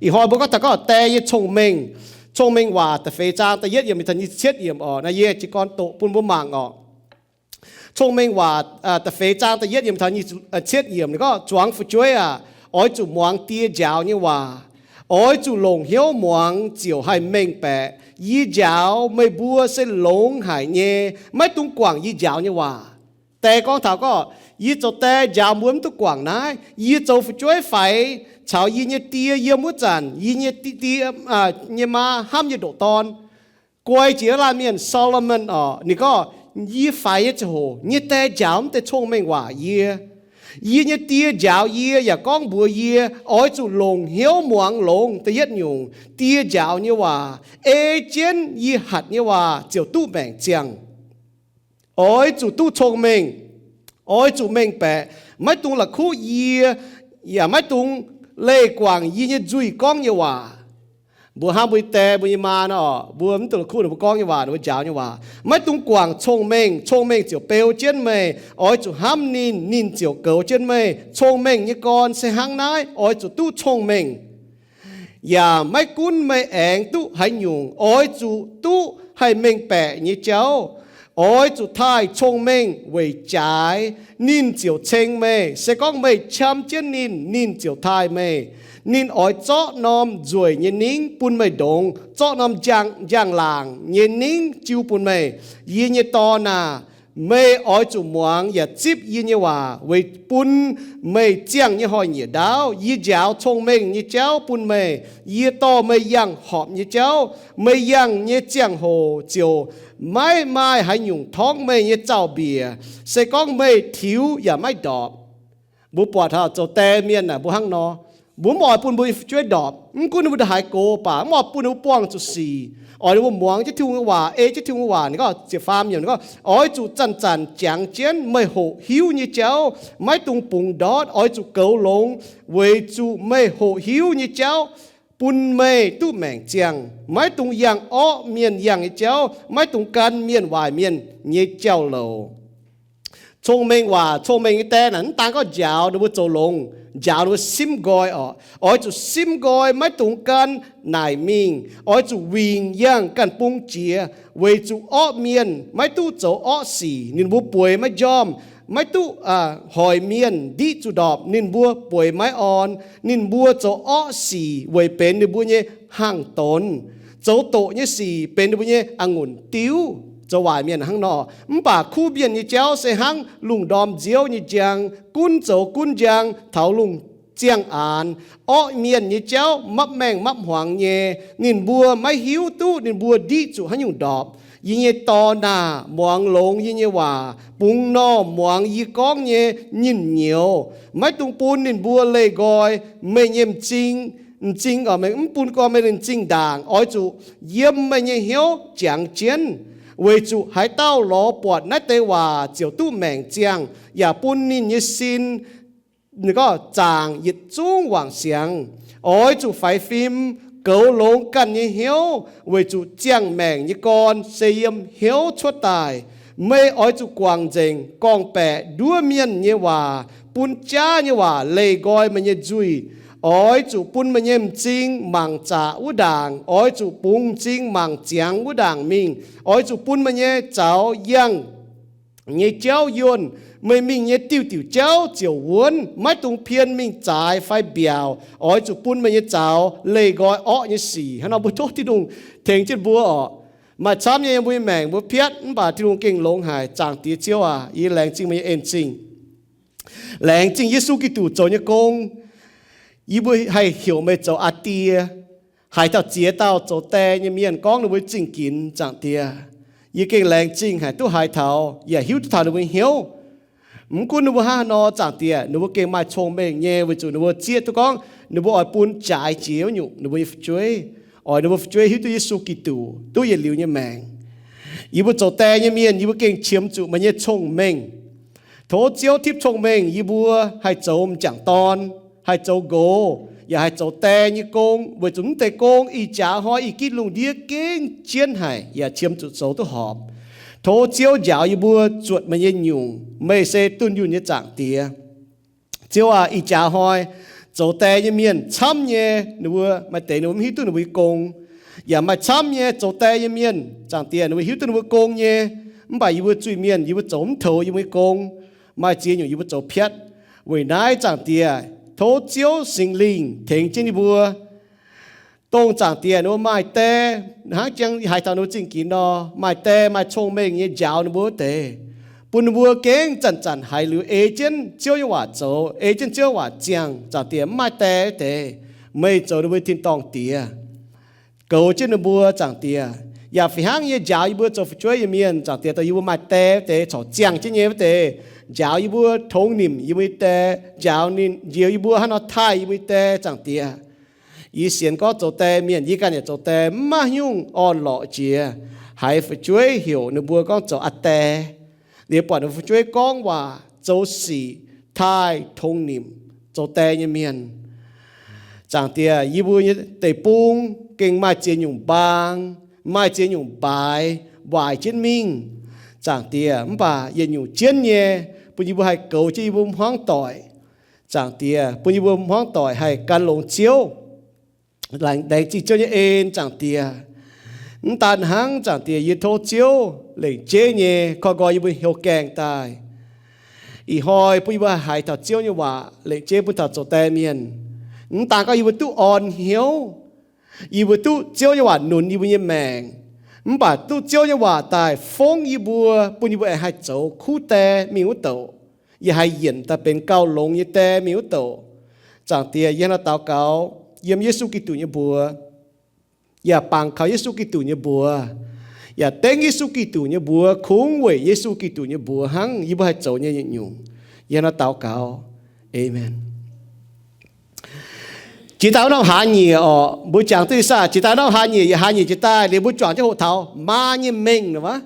Ih hnoi mbuo gorngv taux gorngv die nyei cong-mengh. Cong-Mengh Waac da'feix zaang da'yietv yiemc mingh taux nyic ziepc cietv yiemc oc. Naaiv yie jiez gorn doqc bun mbuo mangc oc. Cong-Mengh Waac da'feix zaang da'yietv yiemc taux nyic ziepc cietv yiemc ninh gorngv, Zuangx fu'jueiv aah! Oix zuqc muangx die njaaux nyei waac. Oix zuqc longc hnyouv muangx ziouc haih mengh baeqc. Yie njaaux meih mbuo se longx haic nyei. Maiv dungx guangc yie njaaux nyei waac. Die gorngv taux gorngv, yie zoux die njaaux mbuo mv duqv guangc naaiv. Yie zoux fu'jueiv faix caux yie nyei die yiem wuov zanc, yie nyei die, die nyei maa hnamv nyei ndoqc dorn. Guai jiex laanh mienh Solomon oc, ninh gorngv, yie faix nyei ziangh hoc nyei die njaaux mv deix cong-mengh waac yie. Yie nyei die njaaux yie yaac gorngv mbuox yie, oix zuqc longc hnyouv muangx longx. Da'yietv nyungc, die njaaux nyei waac ei jienv yie hatc nyei waac ziouc duqv maengc ziangh. Oix zuqc duqv cong-mengh, oix zuqc mengh baeqc. Maiv dungx la'kuqv yie, yaac maiv dungx leih guangc yie nyei nzuih gorngv nyei waac. Mbuo hnamv mbuo nyei die, mbuo nyei maa nor, mbuo mv dungx la'kuqv ninh mbuo gorngv nyei waac, ninh mbuo njaaux nyei waac. Maiv dungx guangc cong-mengh, cong-mengh ziouc beu jienv meih. Oix zuqc hnamv ninh, ninh ziouc goux jienv meih. Cong-mengh nyei gorn se hnangv naaiv, oix zuqc duqv cong-mengh. Yaac maiv gunv meih aengx duqv haaix nyungc, oix zuqc duqv haih mengh baeqc nyei jauv. Oix zuqc taaih cong-mengh weic jaaix, ninh ziouc ceng meih. Se gorngv meih qam jienv ninh, ninh ziouc taaih meih. Ninh oix zorqv norm nzueic nyei ningv bun meih ndongx, zorqv norm njang-laangc nyei ningv jiu bun meih. Yie nyei dorn aah! Meih oix zuqc muangx yaac zipv yie nyei waac weic bun meih ziangh nyei hnoi-nyieqc ndaauv. Yie njaaux cong-mengh nyei jauv bun meih. Yie dorh meih yangh horpc nyei jauv. Meih yangh nyei ziangh hoc ziouc maiv maaih haaix nyungc torngv meih nyei zaux-mbiec, se gorngv meih tiux yaac maiv ndorpc. Mbuo buatc taux zoux die mienh aah, mbuo hnangv nor. Mbuo mv oix bun mbuo nyei fu'jueiv ndorpc, mv gunv ninh mbuo ndongc haaix gox baac mv oix bun ninh mbuo buangh zuqc sic. Oix ninh mbuo muangx jienv Tin-Hungh nyei waac, ei jienv Tin-Hungh nyei waac. Ninh gorngv, oix zuqc zanc-zanc jangx jienv meih hoqc hiuv nyei jauv. Maiv dungx bungx ndortv, oix zuqc goux longx, weic zuqc meih hoqc hiuv nyei jauv bun meih duqv maengc ziangh. Maiv dungx yangh orqv mienh yangh nyei jauv. Maiv dungx gan mienh waaic mienh nyei jauv-louc. Cong-mengh waac, cong-mengh nyei die naaic mv daan gorngv njaaux ninh mbuo zoux longx, njaaux ninh mbuo simv nqoi oc. Oix zuqc simv nqoi, maiv dungx gan naaic mingh. Oix zuqc wingc yangh ganh bung jiex, weic zuqc orqv mienh maiv duqv zoux orqv sic, ninh mbuo bueix maiv njormh, maiv duqv hoic mienh ndiqv zuqc ndorpc, ninh mbuo bueix maiv orn. Ninh mbuo zoux orqv sic weic benx ninh mbuo nyei hangh donx. Zoux doqc nyei sic benx ninh mbuo nyei a'ngunc diuv. Zoux waaic mienh hnangv nor. Mv baac kuv mienh nyei jauv se hnangv lungh ndorm nziouv nyei njang, gunv zoux gunv njang taux lungh ziangh aanx. Orqv mienh nyei jauv mapv maengh mapv hmuangx nyei. Ninh mbuo maiv hiuv duqv ninh mbuo ndiqv zuqc haaix nyungc ndorpc. Yie nyei dorn aah! Muangx longx yie nyei waac, bungx normh muangx yie gorngv nyei nyinh nyouz. Maiv dungx bun ninh mbuo leih nqoi meih nyei m'zing, m'zing, mv bun nqoi meih nyei m'zing ndaangc. Oix zuqc yiem meih nyei hnyouv jangx jienv, weic zuqc haaix dauh lorz buatc naaiv deix waac ziouc duqv maengc ziangh, yaac bun ninh nyei sin, ninh gorngv, zaangc yietc zungv wangc siangx. Oix zuqc faix fim, goux longx ganh nyei hnyouv, weic zuqc ziangh maengc nyei gorn se yiem hnyouv cuotv daaih. Meih oix zuqc guangc nzengc gorngv-baeqc nduov mienh nyei waac, bun jaav nyei waac leih nqoi meih nyei nzuih. Oix zuqc bun meih nyei m'zing mangc zaqc wuov ndaangc. Oix zuqc bungx m'zing mangc ziangx wuov ndaangc mingh. Oix zuqc bun meih nyei zaux yangh nyei jauv yunh. Meih mingh nyei diuh diuh jauv ziouc wuonv. Maiv dungx pien mingh zaaix fai mbiaauc. Oix zuqc bun meih nyei zaux leih nqoi orqv nyei sic. Hnangv nor mbuo tov Tin-Hungh tengx jienv mbuo oc. Maaih camv nyei yiem mbuo nyei maengc mbuo piatv, mv baac Tin-Hungh gengh longx haic. Zaangc Diex Ziouv aac, yie laengz zingh meih nyei en zingh. Laengz zingh Yesu Giduc zoux nyei gong. Yie mbuo haih heuc meih zoux aa Die. Haaix dauh ziex dauh zoux die nyei mienh gorngv ninh mbuo zingh ginx, Zaangc Diex, yie gengh laengz zingh haic duqv haiz taux yaac hiuv duqv taux ninh mbuo nyei hnyouv. Mv gunv ninh mbuo hnangv haaix nor, Zaangc Diex, ninh mbuo gengh maaih cong-mengh nyei, weic zuqc ninh mbuo zieqv duqv gorngv ninh mbuo oix bun jaaix jiex wuov nyungc ninh mbuo nyei fu'jueiv, oix ninh mbuo fu'jueiv hiuv duqv Yesu Giduc, duqv yietc liuz nyei maengc. Yie mbuo zoux die nyei mienh, yie mbuo gengh qiemx zuqc meih nyei cong-mengh. Tov Ziouv tipv cong-mengh yie mbuo haih zoux m'jangc dorn, haih zoux nqox, yaac haih zoux die nyei gong, weic zuqc mv deix gong ih jaax hnoi ih gitv lungh ndiev gengh jienv haic yaac qiemx zuqc zoux duqv horpc. Tov Ziouv njaaux yie mbuo zuotc meih nyei nyungc. Meih se dunh yunh nyei Zaangc Diex. Ziouv aac, ih jaax hnoi Zoux die nyei mienh camv nyei, ninh mbuo maaih deix ninh mbuo mv hiuv duqv ninh mbuo nyei gong. Yaac maaih camv nyei zoux die nyei mienh, Zaangc Diex, ninh mbuo hiuv duqv ninh mbuo gong nyei, mv baac yie mbuo zuiz-mienh yie mbuo zoux mv toux yie mbuo nyei gong. Maaih ziex nyungc yie mbuo zoux piatv. Weic naaiv Zaangc Diex, tov Ziouv Singx Lingh tengx jienv yie mbuo, dongh Zaangc Diex ninh mbuo maaih die, hnangv jang haiz taux ninh mbuo zingh ginx nor, maaih die maaih cong-mengh nyei njaaux ninh mbuo wuov deix, bun ninh mbuo gengh zanc-zanc haiz liuz ei jienv Ziouv nyei waac zoux, ei jienv Ziouv waac ziangh. Zaangc Diex, mv maaih die wuov deix, meih zoux ninh mbuo tin-dorngh Diex, goux jienv ninh mbuo, Zaangc Diex. Yaac fih hnangv nyei njaaux yie mbuo zoux fu'jueiv nyei mienh, Zaangc Diex, dongh yie mbuo maaih die wuov deix corc ziangh jienv nyei wuov deix, njaaux yie mbuo, tongx nimc yie mbuo nyei die, njaaux ninh, njoux yie mbuo hnangv nor taaih yie mbuo nyei die, Zaangc Diex. Yie sienx gorngv zoux die mienh, yie ganh yaac zoux die, mv maaih nyungc orn-lorqc jiex, haiz fu'jueiv heuc ninh mbuo gorngv zoux aa die, liuz buatc ninh mbuo fu'jueiv gorngv waac, zoux sic, taaih, tongx nimc, zoux die nyei mienh. Zaangc Diex, yie mbuo nyei deic-bung gengh maaih ziex nyungc mbaang, maaih ziex nyungc mbaaix waaic jienv mingh, Zaangc Diex, mv baac yietc nyungc jienv nyei, bun yie mbuo haih goux jienv yie mbuo hmuangv doic, Zaangc Diex, bun yie mbuo hmuangv doic haih gan longx Ziouv, laengz zingh Ziouv nyei en, Zaangc Diex. Mv daan hnangv, Zaangc Diex, yie tov Ziouv lengc jeiv nyei koi nqoi yie mbuo hnyouv gaengh daaih. Ih hnoi bun yie mbuo haiz taux Ziouv nyei waac, lengc jeiv bun taux zoux die mienh. Mv daan gorngv yie mbuo duqv orn hnyouv, yie mbuo duqv Ziouv nyei waac nunc yie mbuo nyei maengc, mv baac duqv Ziouv nyei waac daaih fongv yie mbuo, bun yie mbuo aengx haih zoux kuv die mingh wuov douc, yaac haih yienc daaih benx gauh longx nyei die mingh wuov douc. Zaangc Diex, yie hnangv naaiv daux gaux yiem Yesu Giduc nyei mbuox, yaac bangc kaux Yesu Giduc nyei mbuox, yaac dengv Yesu Giduc nyei mbuox, kungx weic Yesu Giduc nyei mbuox hnangv yie mbuo haih zoux nyei yietc nyungc. Yie hnangv naaiv daux gaux. Aamen. Jiex daaih wuov norm hlaax nyieqc orqc, mbuo jangx duqv ih saah, jiex daaih norm hlaax nyieqc, yietc hlaax nyieqc jiex daaih liuz mbuo juangc jienv hoqc taux maa nyei mengh nor wuov.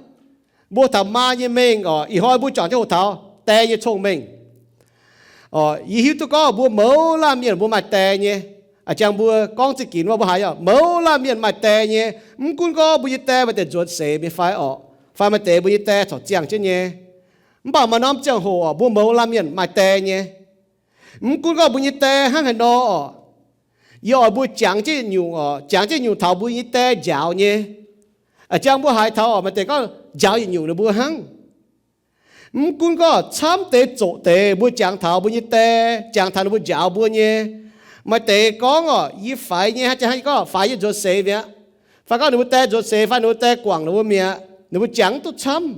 Mbuo taux maa nyei mengh orqc, ih hnoi mbuo juangc jienv hoqc taux die nyei cong-mengh. Yie hiuv duqv gorngv mbuo mouz laanh mienh mbuo maaih die nyei. A'jang mbuo gorngv zingh ginx wuov mbuo haiz, mouz laanh mienh maaih die nyei. Mv gunv gorngv mbuo nyei die maaih deix nzuonx seix mingh fai orqc, fai maaih deix mbuo nyei die corc ziangh jienv nyei, mv baac maaih norm ziangh hoc orqc, mbuo mouz laanh mienh maaih die nyei. Mv gunv gorngv mbuo nyei die hnangv haaix nor orqc, yie oix mbuo jangx jienv yietc nyungc orqc, jangx jienv yietc nyungc taux mbuo nyei die njaaux nyei. A'jang mbuo haiz taux orqc, maaih deix gorngv njaaux yietc nyungc ninh mbuo hnangv. Mv gunv gorngv camv deix zoqc deix mbuo jangx taux mbuo nyei die, jangx taux ninh mbuo njaaux mbuo nyei. Maaih deix gorngv orqc, yie faix nyei, hnangv jang hnangv yie gorngv faix nyei nzuonx seix mi'aqv. Fai gorngv ninh mbuo die nzuonx seix fai ninh mbuo die guangc ninh mbuo mi'aqv, ninh mbuo jangx mv duqv camv.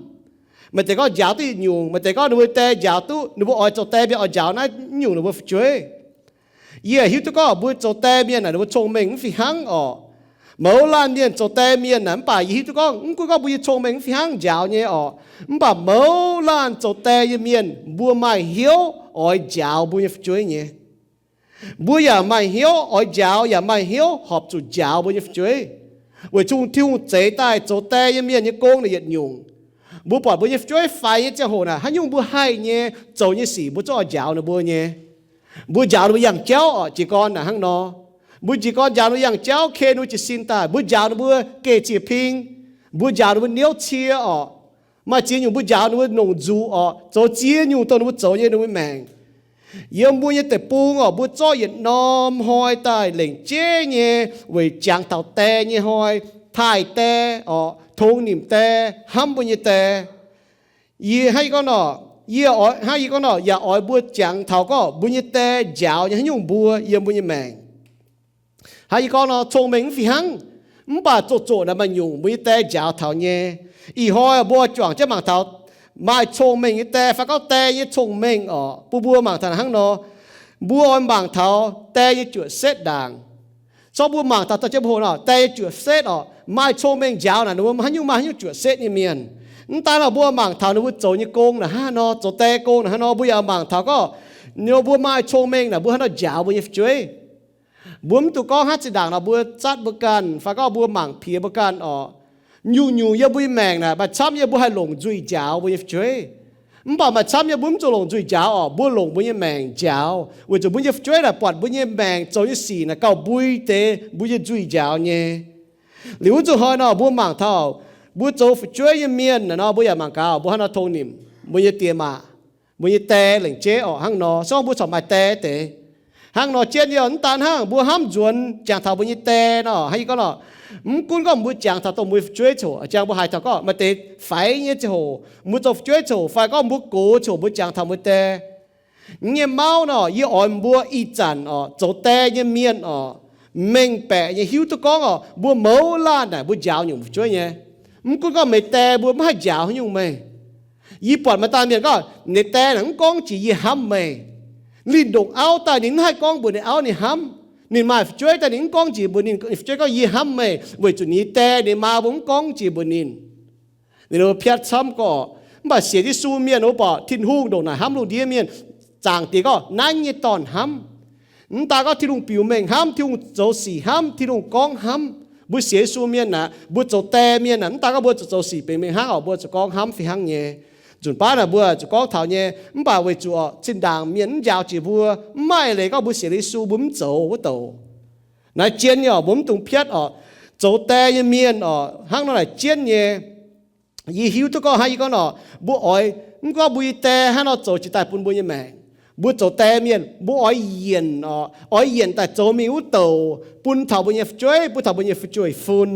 Maaih deix gorngv njaaux duqv yietc nyungc, maaih deix gorngv ninh mbuo die njaaux duqv, ninh mbuo oix zoux die mienh oix njaaux naaiv nyungc ninh mbuo fu'jueiv. Yie hiuv duqv gorngv mbuo zoux die mienh naaic ninh mbuo cong-mengh mv fih hnangv orqc. Mouz laanh mienh zoux die mienh naaic, mv baac yie hiuv duqv gorngv mv gunv gorngv mbuo nyei cong-mengh mv fih hnangv njaaux nyei orqc, mv baac mouz laanh zoux die nyei mienh mbuo maaih hnyouv oix njaaux mbuo nyei fu'jueiv nyei. Mbuo yaac maaih hnyouv oix njaaux, yaac maaih hnyouv horpc zuqc njaaux mbuo nyei fu'jueiv. Weic zuqc Tin-Hungh zeix daaih zoux die nyei mienh nyei gong naaic yietc nyungc. Mbuo buatc mbuo nyei fu'jueiv faix nyei ziangh hoc naaic, haaix nyungc mbuo haih nyei, zoux nyei sic mbuo zungv oix njaaux ninh mbuo nyei. Mbuo njaaux ninh mbuo yangh jauv orqc, jiez gorn naaic hnangv nor. Mbuo jiez gorn njaaux ninh mbuo yangh jauv, ken ninh mbuo jiez sin daaih. Mbuo njaaux ninh mbuo geh ziex ping. Mbuo njaaux ninh mbuo niouv cie orqc. Maaih ziex nyungc mbuo njaaux ninh mbuo longc nzuqc orqc, zoux ziex nyungc dongh ninh mbuo zoux nyei ninh mbuo maengc. Yiem mbuo nyei deic-bung orqc, mbuo zorqv yietc norm hnoi daaih lengc jeiv nyei weic jangx taux die nyei hnoi, taaih die orqc, tongx nimc die, hnamv mbuo nyei die. Yie hnangv yie gorngv nor, yie oix, hnangv yie gorngv nor, yaac oix mbuo jangx taux gorngv mbuo nyei die njaaux nyei haaix nyungc mbuo yiem mbuo nyei maengc. Hnangv yie gorngv nor, cong-mengh mv fih hnangv, mv baac zoqc zoqc naaic maaih nyungc mbuo nyei die njaaux taux nyei. Ih hnoi mbuo juangc jienv mangc taux maaih cong-mengh nyei die fai gorngv die nyei cong-mengh orqc, bun mbuo mangc taux hnangv nor. Mbuo oix mangc taux die nyei juoqc setv ndaangc. Zorqv mbuo mangc taux dorh jienv mbuo hoqc nor, die nyei juoqc setv orqc, maaih cong-mengh njaaux naaic ninh mbuo haaix nyungc, maaih haaix nyungc juoqc setv nyei mienh. Mv daan nor, mbuo mangc taux ninh mbuo zoux nyei gong naaic hnangv haaix nor, zoux die gong naaic hnangv haaix nor, mbuo yaac mangc taux gorngv ninh mbuo maaih cong-mengh naaic mbuo hnangv haaix nor njaaux mbuo nyei fu'jueiv. Mbuo mv dungx gorngv hnangv zinh ndaangc nor mbuo zatv mbuo ganh fai gorngv mbuo mangc piex mbuo ganh orqc. Nyungc-nyungc yiem mbuo nyei maengc naaic maaih camv yiem mbuo haih longc nzuih njaaux mbuo nyei fu'jueiv. Mv baac maaih camv yiem mbuo mv zuqc longc nzuih njaaux orqc, mbuo longc mbuo nyei maengc njaaux, weic zuqc mbuo nyei fu'jueiv naaic buatc mbuo nyei maengc zoux nyei sic naaic gauh mbui deix mbuo nyei nzuih njaaux nyei. Liuz wuov nzunc hnoi nor mbuo mangc taux mbuo zoux fu'jueiv nyei mienh naaic nor, mbuo yaac mangc gaax mbuo hnangv nor tongx nimc mbuo nyei die maac, mbuo nyei die lengc jeiv orqc hnangv nor, se gorngv mbuo corc maaih die deix. Hnangv nor jienv yie mv daan hnangv mbuo hnamv nzuonx jangx taux mbuo nyei die nor, hnangv yie gorngv nor, mv gunv gorngv mbuo jangx taux dongh mbuo nyei fu'jueiv coc, jangx mbuo haiz taux gorngv maaih deix faix nyei ziangh hoc, mbuo zoux fu'jueiv coc, fai gorngv mbuo gox coc mbuo jangx taux mbuo die. Nyei mauv nor, yie oix mbuo ih zanc oc, zoux die nyei mienh oc, mengh baeqc nyei hiuv duqv gorngv oc, mbuo mouz laanh naaic mbuo njaaux nyungc fu'jueiv nyei. Mv gunv gorngv meih die mbuo mv haih njaaux haaix nyungc meih. Yie buatc maaih dauh mienh gorngv, ninh die naaic mv gorngv jiex yie hnamv meih. Linh ndongc auv daaih ninh mv haih gorngv mbuox ninh auv ninh hnamv. Ninh maaih fu'jueiv daaih ninh mv gorngv jiex mbuox ninh fu'jueiv gorngv yie hnamv meih, weic zuqc ninh nyei die ninh maa mbuo mv gorngv jiex mbuox ninh. Ninh mbuo piatv camv gorqv. Mv baac sienx Yesu mienh mbuo buatc Tin-Hungh ndongc naaic hnamv lungh ndiev mienh, Zaangc Diex gorngv naaiv nyei dorn hnamv. Mv daan gorngv Tin-Hungh biux mengh hnamv, Tin-Hungh zoux sic hnamv, Tin-Hungh gorngv hnamv. Mbuo sienx Yesu mienh aeqv, mbuo zoux die mienh aeqv, mv daan gorngv mbuo zuqc zoux sic benx mengh hnangv oc, mbuo zuqc gorngv hnamv fih hnangv nyei. Nzunc baav naaic mbuo zuqc gorngv taux nyei, mv baac weic zuqc oc, zinh ndaangc mienh mv njaaux jiex mbuo, mv maaih eix leiz gorngv mbuo sienx Yesu mbuo mv zoux wuov douc. Naaiv jienv nyei oc, mbuo mv dungx piatv oc. Zoux die nyei mienh oc, hnangv nor naaic jienv nyei. Yie hiuv duqv gorngv hnangv yie gorngv nor, mbuo oix, mv gorngv mbuo nyei die hnangv nor zoux jiex daaih bun mbuo nyei maengc. Mbuo zoux die mienh mbuo oix yienc oc, oix yienc daaih zoux mingh wuov douc bun taux mbuo nyei fu'jueiv, bun taux mbuo nyei fu'jueiv fun.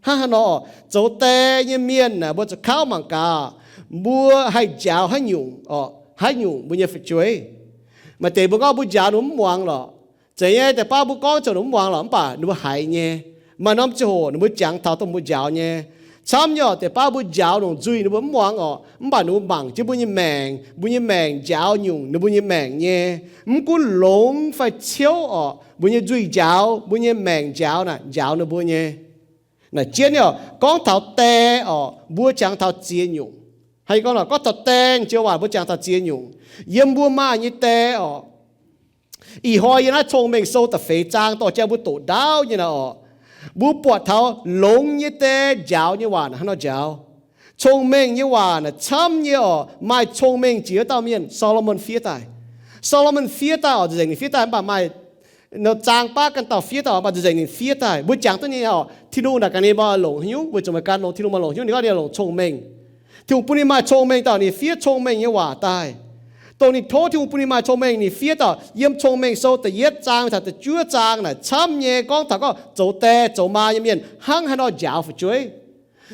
Hnangv haaix nor oc, zoux die nyei mienh aeqv, mbuo zuqc kauv mangc gaax, mbuo haih njaaux haaix nyungc oc, haaix nyungc mbuo nyei fu'jueiv. Maaih deix mbuo gorngv mbuo njaaux ninh mbuo mv muangx lorqc. Zeiz nyei, deix baav mbuo gorngv ziouc ninh mbuo mv muangx lorqc, mv baac ninh mbuo haiz nyei. Maaih norm ziangh hoc ninh mbuo jangx taux dongh mbuo njaaux nyei. Camv nyei oc, deix baav mbuo njaaux longc nzuih ninh mbuo mv muangx oc, mv baac ninh mbuo mangc jienv mbuo nyei maengc, mbuo nyei maengc njaaux nyungc ninh mbuo nyei maengc nyei. Mv gunv longx fai ciouv oc, mbuo nyei nzuih njaaux, mbuo nyei maengc njaaux naaic njaaux ninh mbuo nyei. Naaic jienv nyei oc, gorngv taux die oc, mbuo jangx taux ziex nyungc. Hnangv yie gorngv nor, gorngv taux die nyei joux waac mbuo jangx taux ziex nyungc. Yiem mbuo maaih nyei die oc, ih hnoi yiem naaiv Cong-Mengh Sou da'feix zaang dorh jaa mbuo doqc ndaauv nyei naaic oc, mbuo buatc taux longx nyei die njaaux nyei waac naaic hnangv nor njaaux. Cong-Mengh nyei waac naaic camv nyei oc, maaih cong-mengh jiex wuov dauh mienh, Saa^lo^morn fiev daaih. Saa^lo^morn fiev daaih oc, nzengc ninh fiev daaih mv baac maaih zaang baav ganh dauh fiev daaih oc, mv baac nzengc ninh fiev daaih. Mbuo jangx duqv nyei oc, Tin-Hungh naaic gaax ninh mbuo longc haaix nyungc, weic zuqc meih gan longx, Tin-Hungh maaih longc haaix nyungc ninh gorngv ninh longc cong-mengh. Tin-Hungh bun ninh maaih cong-mengh dauh ninh fiev cong-mengh nyei waac daaih. Dongh ninh tov Tin-Hungh bun ninh maaih cong-mengh ninh fiev dauh, yiem Cong-Mengh Sou da'yietv zaang mingh taux da'juov zaang naaic camv nyei gorngv taux gorngv zoux die zoux maa nyei mienh hnangv haaix nor njaaux fu'jueiv.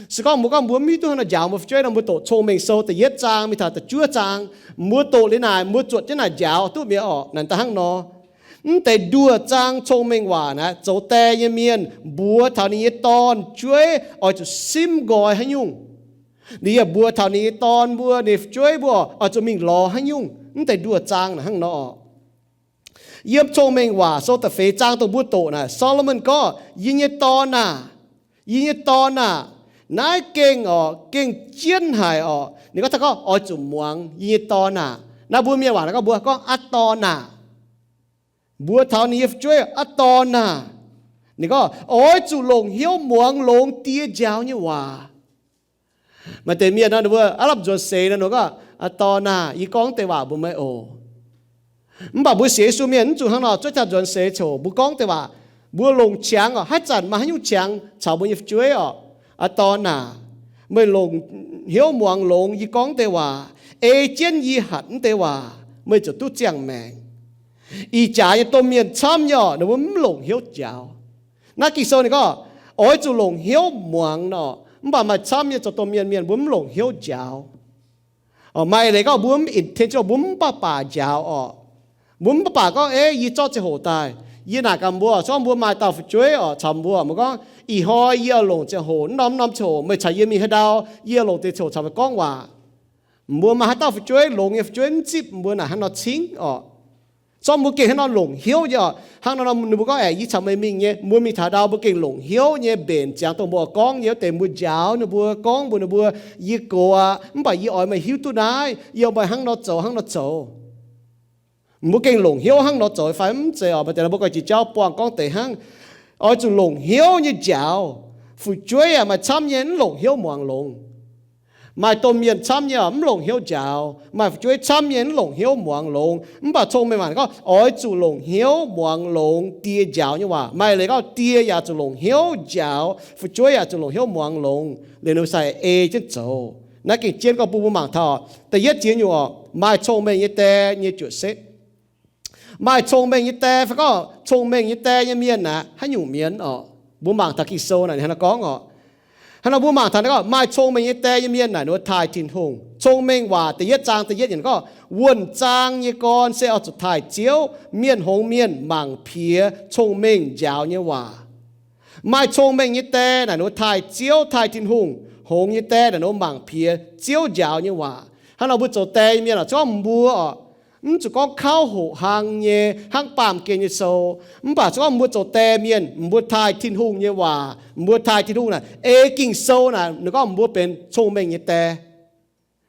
Se gorngv mbuo gorngv mbuo mv hiuv duqv hnangv haaix nor njaaux mbuo fu'jueiv nor, mbuo doqc Cong-Mengh Sou da'yietv zaang mingh taux da'juov zaang. Mbuo doqc liuz naaic mbuo zuotc jienv naaic njaaux duqv mi'aqv oc. Naaic daaih hnangv nor, mv deix nduoh zaang cong-mengh waac naaic zoux die nyei mienh mbuox taux ninh nyei dorn-jueiv oix zuqc simv nqoi haaix nyungc. Ninh yaac mbuox taux ninh nyei dorn mbuo, ninh fu'jueiv mbuo oix zuqc mingh lorz haaix nyungc. Mv deix nduoh zaang naaic hnangv nor oc. Yiem Cong-Mengh Waac Sou da'feix zaang dongh mbuo doqc naaic, Saa^lo^morn gorngv, Yie nyei dorn aah! Yie nyei dorn aah! Naaiv gengh oc, gengh jienv haic oc. Ninh gorngv taux gorngv oix zuqc muangx, Yie nyei dorn aah! Naaiv mbuo mienh waac naaic gorngv mbuo gorngv, Aa dorn aah! Mbuox taux ninh nyei fu'jueiv, Aa dorn aah! Ninh gorngv, Oix zuqc longc hnyouv muangx longx die njaaux nyei waac. Maaih deix mienh nor ninh mbuo aav lamh nzuonx seix nor ninh gorngv, Aa dorn aah! Yie gorngv deix waac mbuox meih oc. Mv baac mbuo sienx Yesu mienh mv zuqc hnangv nor zuov jaa nzuonx seix coc mbuo gorngv deix waac. Mbuo longc qangx oc, haaix zanc maaih haaix nyungc qangx caux mbuo nyei fu'jueiv oc, Aa dorn aah! Meih longc hnyouv muangx longx yie gorngv deix waac, ei jienv yie hatc mv deix waac, meih ziouc duqv ziangh maengc. Ih jaax nyei domh mienh camv nyei oc, ninh mbuo mv longc hnyouv njaaux. Naaiv Ging-Sou ninh gorngv, Oix zuqc longc hnyouv muangx nor. Mv baac maaih camv nyei zoux domh mienh mienh mbuo mv longc hnyouv njaaux. Maaih leiz gorngv mbuo mv intentional, mbuo mv baac baac njaaux oc. Mbuo mv baac baac gorngv, Ei, yie zorqv ziangh hoc daaih, yie naaic gaax mbuo, se gorngv mbuo maaih dauh fu'jueiv oc caux mbuo, mbuo gorngv, Ih hnoi yie oix longc ziangh hoc, norm norm ziangh hoc meih caux yie mingh haaix ndau, yie oix longc deix ziangh hoc caux meih gorngv waac. Mbuo maaih haaix dauh fu'jueiv, longx nyei fu'jueiv mv zipv mbuo naaic hnangv nor cingv oc. Se gorngv mbuo gengh hnangv nor longc hnyouv nyei oc, hnangv nor ninh mbuo gorngv, Aeqv, yie caux meih mingh nyei, mbuo mingh taux ndau mbuo gengh longc hnyouv nyei mbenc ziangx dongh mbuo oix gorngv nyei wuov deix, mbuo njaaux ninh mbuo, gorngv mbuox ninh mbuo, Yie gox aqv, mv baac yie oix meih hiuv duqv naaiv, yie oix meih hnangv nor zoux, hnangv nor zoux. Mbuo gengh longc hnyouv hnangv nor zoux fai mv zeiz oc? Maaih deix mbuo ganh jiex jauv buangh gorngv deix hnangv. Oix zuqc longc hnyouv nyei njaaux. Fu'jueiv yaac maaih camv nyei mv longc hnyouv muangx longx. Maaih domh mienh camv nyei mv longc hnyouv njaaux. Maaih fu'jueiv camv nyei mv longc hnyouv muangx longx. Mv baac cong-mengh waac gorngv oix zuqc longc hnyouv muangx longx die njaaux nyei waac. Maaih leiz gorngv die yaac zuqc longc hnyouv njaaux, fu'jueiv yaac zuqc longc hnyouv muangx longx, liuz ninh mbuo sai ei jienv zoux. Naaiv gengh jienv gorngv bun mbuo mangc taux da'yietv ziex nyungc oc, maaih cong-mengh nyei die nyei juoqc setv. Maaih cong-mengh nyei die fai gorngv cong-mengh nyei die nyei mienh naaic haaix nyungc mienh oc? Mbuo mangc taux Ging-Sou naaic ninh hnangv naaiv gorngv oc. Hnangv nor mbuo mangc taux naaiv gorngv maaih cong-mengh nyei die nyei mienh naaic ninh mbuo taaih Tin-Hungh. Cong-Mengh Waac da'yietv zaang da'yietv yiemc gorngv, wuonh zaang nyei gorn se oix zuqc taaih Ziouv. Mienh hngongx mienh mangc piex cong-mengh njaaux nyei waac. Maaih cong-mengh nyei die naaic ninh mbuo taaih Ziouv, taaih Tin-Hungh. Hngongx nyei die naaic ninh mbuo mangc piex Ziouv njaaux nyei waac. Hnangv nor mbuo zoux die nyei mienh oc, se gorngv mbuo oc, mv zuqc gorngv kauv hoqc hlang nyei hnangv baamh gen nyei sou, mv baac se gorngv mbuo zoux die mienh, mbuo taaih Tin-Hungh nyei waac, mbuo taaih Tin-Hungh naaic, ei Ging-Sou naaic ninh gorngv mbuo benx cong-mengh nyei die.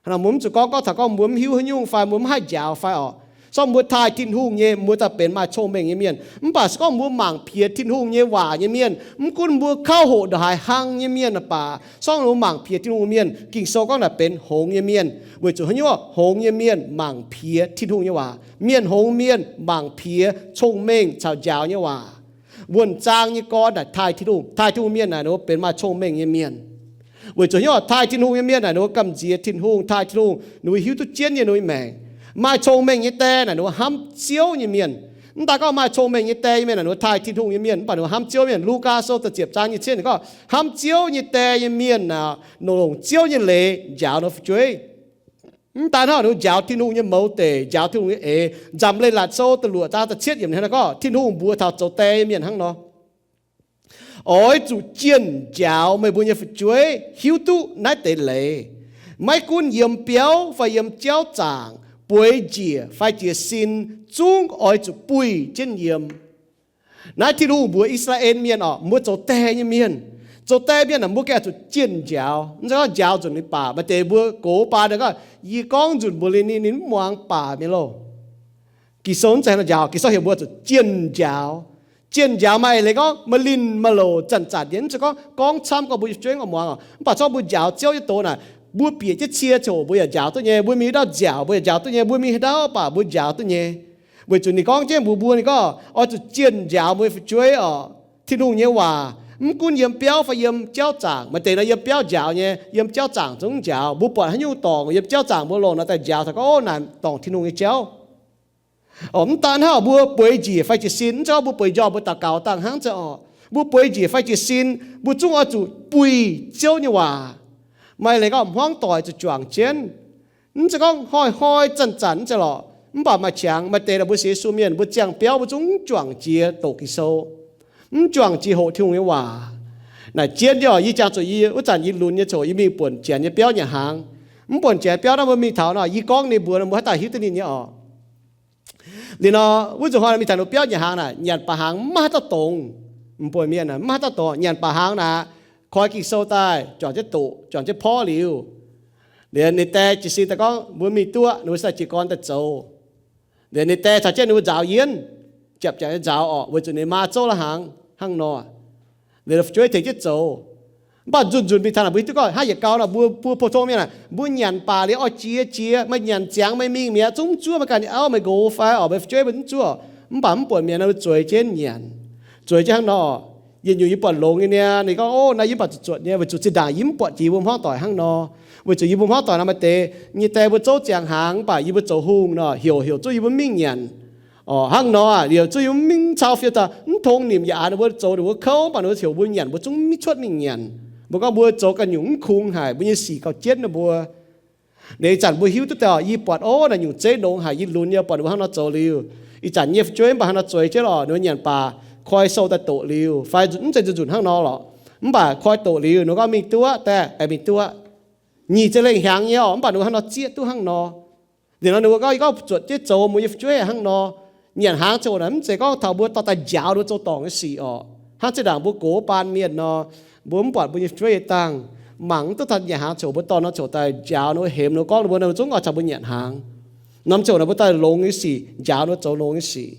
Hnangv nor mbuo mv zuqc gorngv, gorngv taux gorngv mbuo mv hiuv haaix nyungc fai mbuo mv haih njaaux fai oc. Se gorngv mbuo taaih Tin-Hungh nyei, mbuo daaih benx maaih cong-mengh nyei mienh. Mv baac se gorngv mbuo mangc piex Tin-Hungh nyei waac nyei mienh, mv gunv mbuo kauv hoqc ndongc haaix hlang nyei mienh baac, se gorngv mbuo mangc piex Tin-Hungh nyei mienh, Ging-Sou gorngv naaic benx hngongx nyei mienh. Weic zuqc haaix nyungc? Hngongx nyei mienh mangc piex Tin-Hungh nyei waac. Mienh hngongx mienh mangc piex cong-mengh caux njaaux nyei waac. Wuonh zaang nyei gorn naaic taaih Tin-Hungh. Taaih Tin-Hungh mienh naaic ninh mbuo benx maaih cong-mengh nyei mienh. Weic zuqc haaix nyungc? Taaih Tin-Hungh nyei mienh naaic ninh mbuo gamh nziex Tin-Hungh, taaih Tin-Hungh, ninh mbuo hiuv duqv jienv nyei ninh mbuo maengc. Maaih cong-mengh nyei die naaic ninh mbuo hnamv Ziouv nyei mienh. Mv daaih gorngv maaih cong-mengh nyei die nyei mienh naaic ninh mbuo taaih Tin-Hungh nyei mienh, mv baac ninh mbuo hnamv Ziouv mienh. Lugaa Sou da'ziepc zaang nyic ziepc gorngv, hnamv Ziouv nyei die nyei mienh naaic longc Ziouv nyei leiz njaaux ninh mbuo fu'jueiv. Mv daan hnangv, ninh mbuo njaaux Tin-Hungh nyei mouz deic, njaaux Tin-Hungh nyei eix. Nzamc Leiz-Latc Sou da'luoqc zaang da'cietv yiemc hnangv naaiv gorngv, Tin-Hungh mbuox taux zoux die nyei mienh hnangv nor, oix zuqc jienh njaaux meih mbuo nyei fu'jueiv hiuv duqv naaiv deix leiz. Maiv gunv yiem biauv fai yiem jauv zaangc, bueix njiec fai jiez sin, zungv oix zuqc buih jienv yiem. Naaiv Tin-Hungh mbuox I^saa^laa^en Mienh oc, mbuo zoux die nyei mienh. Zoux die mienh aah, mbuo gengh oix zuqc jienh njaaux. Mv zeiz gorngv njaaux nzunc ninh baac. Maaih deix mbuo gox baan gorngv, yie gorngv nzunc mbuox ninh, ninh mv muangx baac mienh loh. Ging-Sou mv zeiz njaaux, Ging-Sou heuc mbuo zuqc jienh njaaux. Jienh njaaux maaih leiz gorngv maaih linh maaih louc zanc-zanc nyei, mv zeiz gorngv gorngv camv gorngv mbuo nyei fu'jueiv oix muangx oc. Mv baac se gorngv mbuo njaaux Ziouv nyei doz naaic, mbuo bieqc jienv cie ziouc mbuo yaac njaaux duqv nyei, mbuo mingh haaix ndau nziaauc mbuo yaac njaaux duqv nyei, mbuo mingh haaix ndau baac mbuo njaaux duqv nyei. Weic zuqc ninh gorngv jienv mbuox mbuo, ninh gorngv oix zuqc jienh njaaux mbuo nyei fu'jueiv oc. Tin-Hungh nyei waac, mv gunv yiem biauv fai yiem jauv zaangc, maaih deix nor yiem biauv njaaux nyei, yiem jauv zaangc zungv njaaux. Mbuo buatc haaix nyungc dorngc yiem jauv zaangc mbuo longc nor daaih njaaux taux gorngv, o, naaic dorngc Tin-Hungh nyei jauv. Oc, mv daan hnangv, mbuo bueix njiec fai jiez sin, mv zeiz gorngv mbuo bueix njormh mbuo daux gaux dangh hnangv, mv zeiz oc. Mbuo bueix njiec fai jiez sin, mbuo zungv oix zuqc buih Ziouv nyei waac. Maaih leiz gorngv hmuangv doic zuqc juangc jienv. Mv zeiz gorngv hnoi-hnoi zanc-zanc mv zeiz lorqc. Mv baac maaih qangx maaih deix naaic mbuo sienx Yesu mienh, mbuo ziangh biauv mbuo zungv mv juangc jiex doqc Ging-Sou, mv juangc jiex hoqc Tin-Hungh nyei waac. Naaic jienv nyei oc, yie jangx zuqc yie wuov zanc yie lunx nyei coc yie mingh buonc janx nyei biauv nyanc hnaangx. Mv buonc janx biauv naaiv mbuo mingh taux nor, yie gorngv ninh mbuox nor mbuo haaix dauh hiuv duqv ninh nyei oc. Liuz nor, wuov nzunc hnoi mingh taux ninh biauv nyanc hnaangx naaic, nyanc baac hnaangx mv maaih haaix dauh dongz. Mv buonc mienh mv maaih haaix dauh dongz, nyanc baac hnaangx naaic, koi Ging-Sou daaih, juangc jienv doqc, juangc jienv porv liuz, liuz ninh die jiez sin daaih gorngv mbuo mingh duqv, ninh mbuo sai jiez gorn daaih zoux. Liuz ninh die caux jienv ninh mbuo nzaaux yienv, japc japc nyei nzaaux orqc, weic zuqc ninh maa zouv la'hnaangx hnangv nor. Liuz ninh fu'jueiv tengx jienv zoux. Mv baac nzunc nzunc mingh taux naaic mbuo hiuv duqv gorngv hnangv yietc gau nor, mbuo, mbuo pou-tong mienh naaic, mbuo nyanc baac liuz oix jiex jiex, meih nyanc ziangx meih mingh mi'aqv, zungv mv zuov, meih ganh nyei auv meih nqox fai orqc, meih fu'jueiv mbuo mv zuov. Mv baac mv buonc mienh naaic mbuo zueiz jienv nyanc, zueiz jienv hnangv nor. Yietc nyungc yie buatc longx nyei niaa, ninh gorngv, o, naaiv yie mv baac zuqc zuotc nyei, weic zuqc zinh ndaangc yie mv buatc jiex yie mbuo hmuangv doic hnangv nor. Weic zuqc yie mbuo hmuangv doic naaic maaih deix nyei die mbuo zouv ziangx hnaangx, mv baac yie mbuo zoux hungh nor, heuc heuc zungv yie mbuo mv mingh nyanc. Orqc, hnangv nor aah, liuz zungv yie mbuo mv mingh cau fiou daaih, mv tong nimc yaac aax ninh mbuo zoux ninh mbuo kouv, mv baac ninh mbuo heuc mbuo nyanc, mbuo zungv mv cuotv mingh nyanc. Mbuo gorngv mbuo zoux ganh nyungc mv kungx haic, mbuo nyei sic gauh jienv ninh mbuo. Liuz ih zanc mbuo hiuv duqv daaih, yie buatc, o, naaic nyungc zeiv nongx haic, yie lunx nyei, buatc ninh mbuo hnangv nor zoux liuz, ih zanc nyei fu'jueiv mv baac hnangv nor zueiz jienv lorqc, ninh mbuo nyanc baac koi sou daaih doqc liuz, fai nzunc, mv zeiz nzunc nzunc hnangv nor lorqc. Mv baac koi doqc liuz, ninh mbuo gorngv mingh duqv daaih, aengx mingh duqv. Nyic ziepc lengh hnyangx nyei orqc, mv baac ninh mbuo hnangv nor zieqv duqv hnangv nor. Liuz nor ninh mbuo gorngv, yie gorngv zuotc jienv zoux mbuo nyei fu'jueiv hnangv nor, nyanc hnaangx ziouc naaic mv zeiz gorngv taux mbuo dorh daaih njaaux ninh mbuo zoux dorngc nyei sic orqc. Hnangv zinh ndaangc mbuo gox baan mienh nor, mbuo mv buatc mbuo nyei fu'jueiv nyei dangh, mangc mv duqv taux nyanc hnaangx ziouc mbuo dorh nor ziouc daaih njaaux ninh mbuo, hemx ninh mbuo, gorngv ninh mbuo, ninh mbuo zungv oix caux mbuo nyanc hnaangx. Norm ziouc naaic mbuo daaih longx nyei sic, njaaux ninh mbuo zoux longx nyei sic.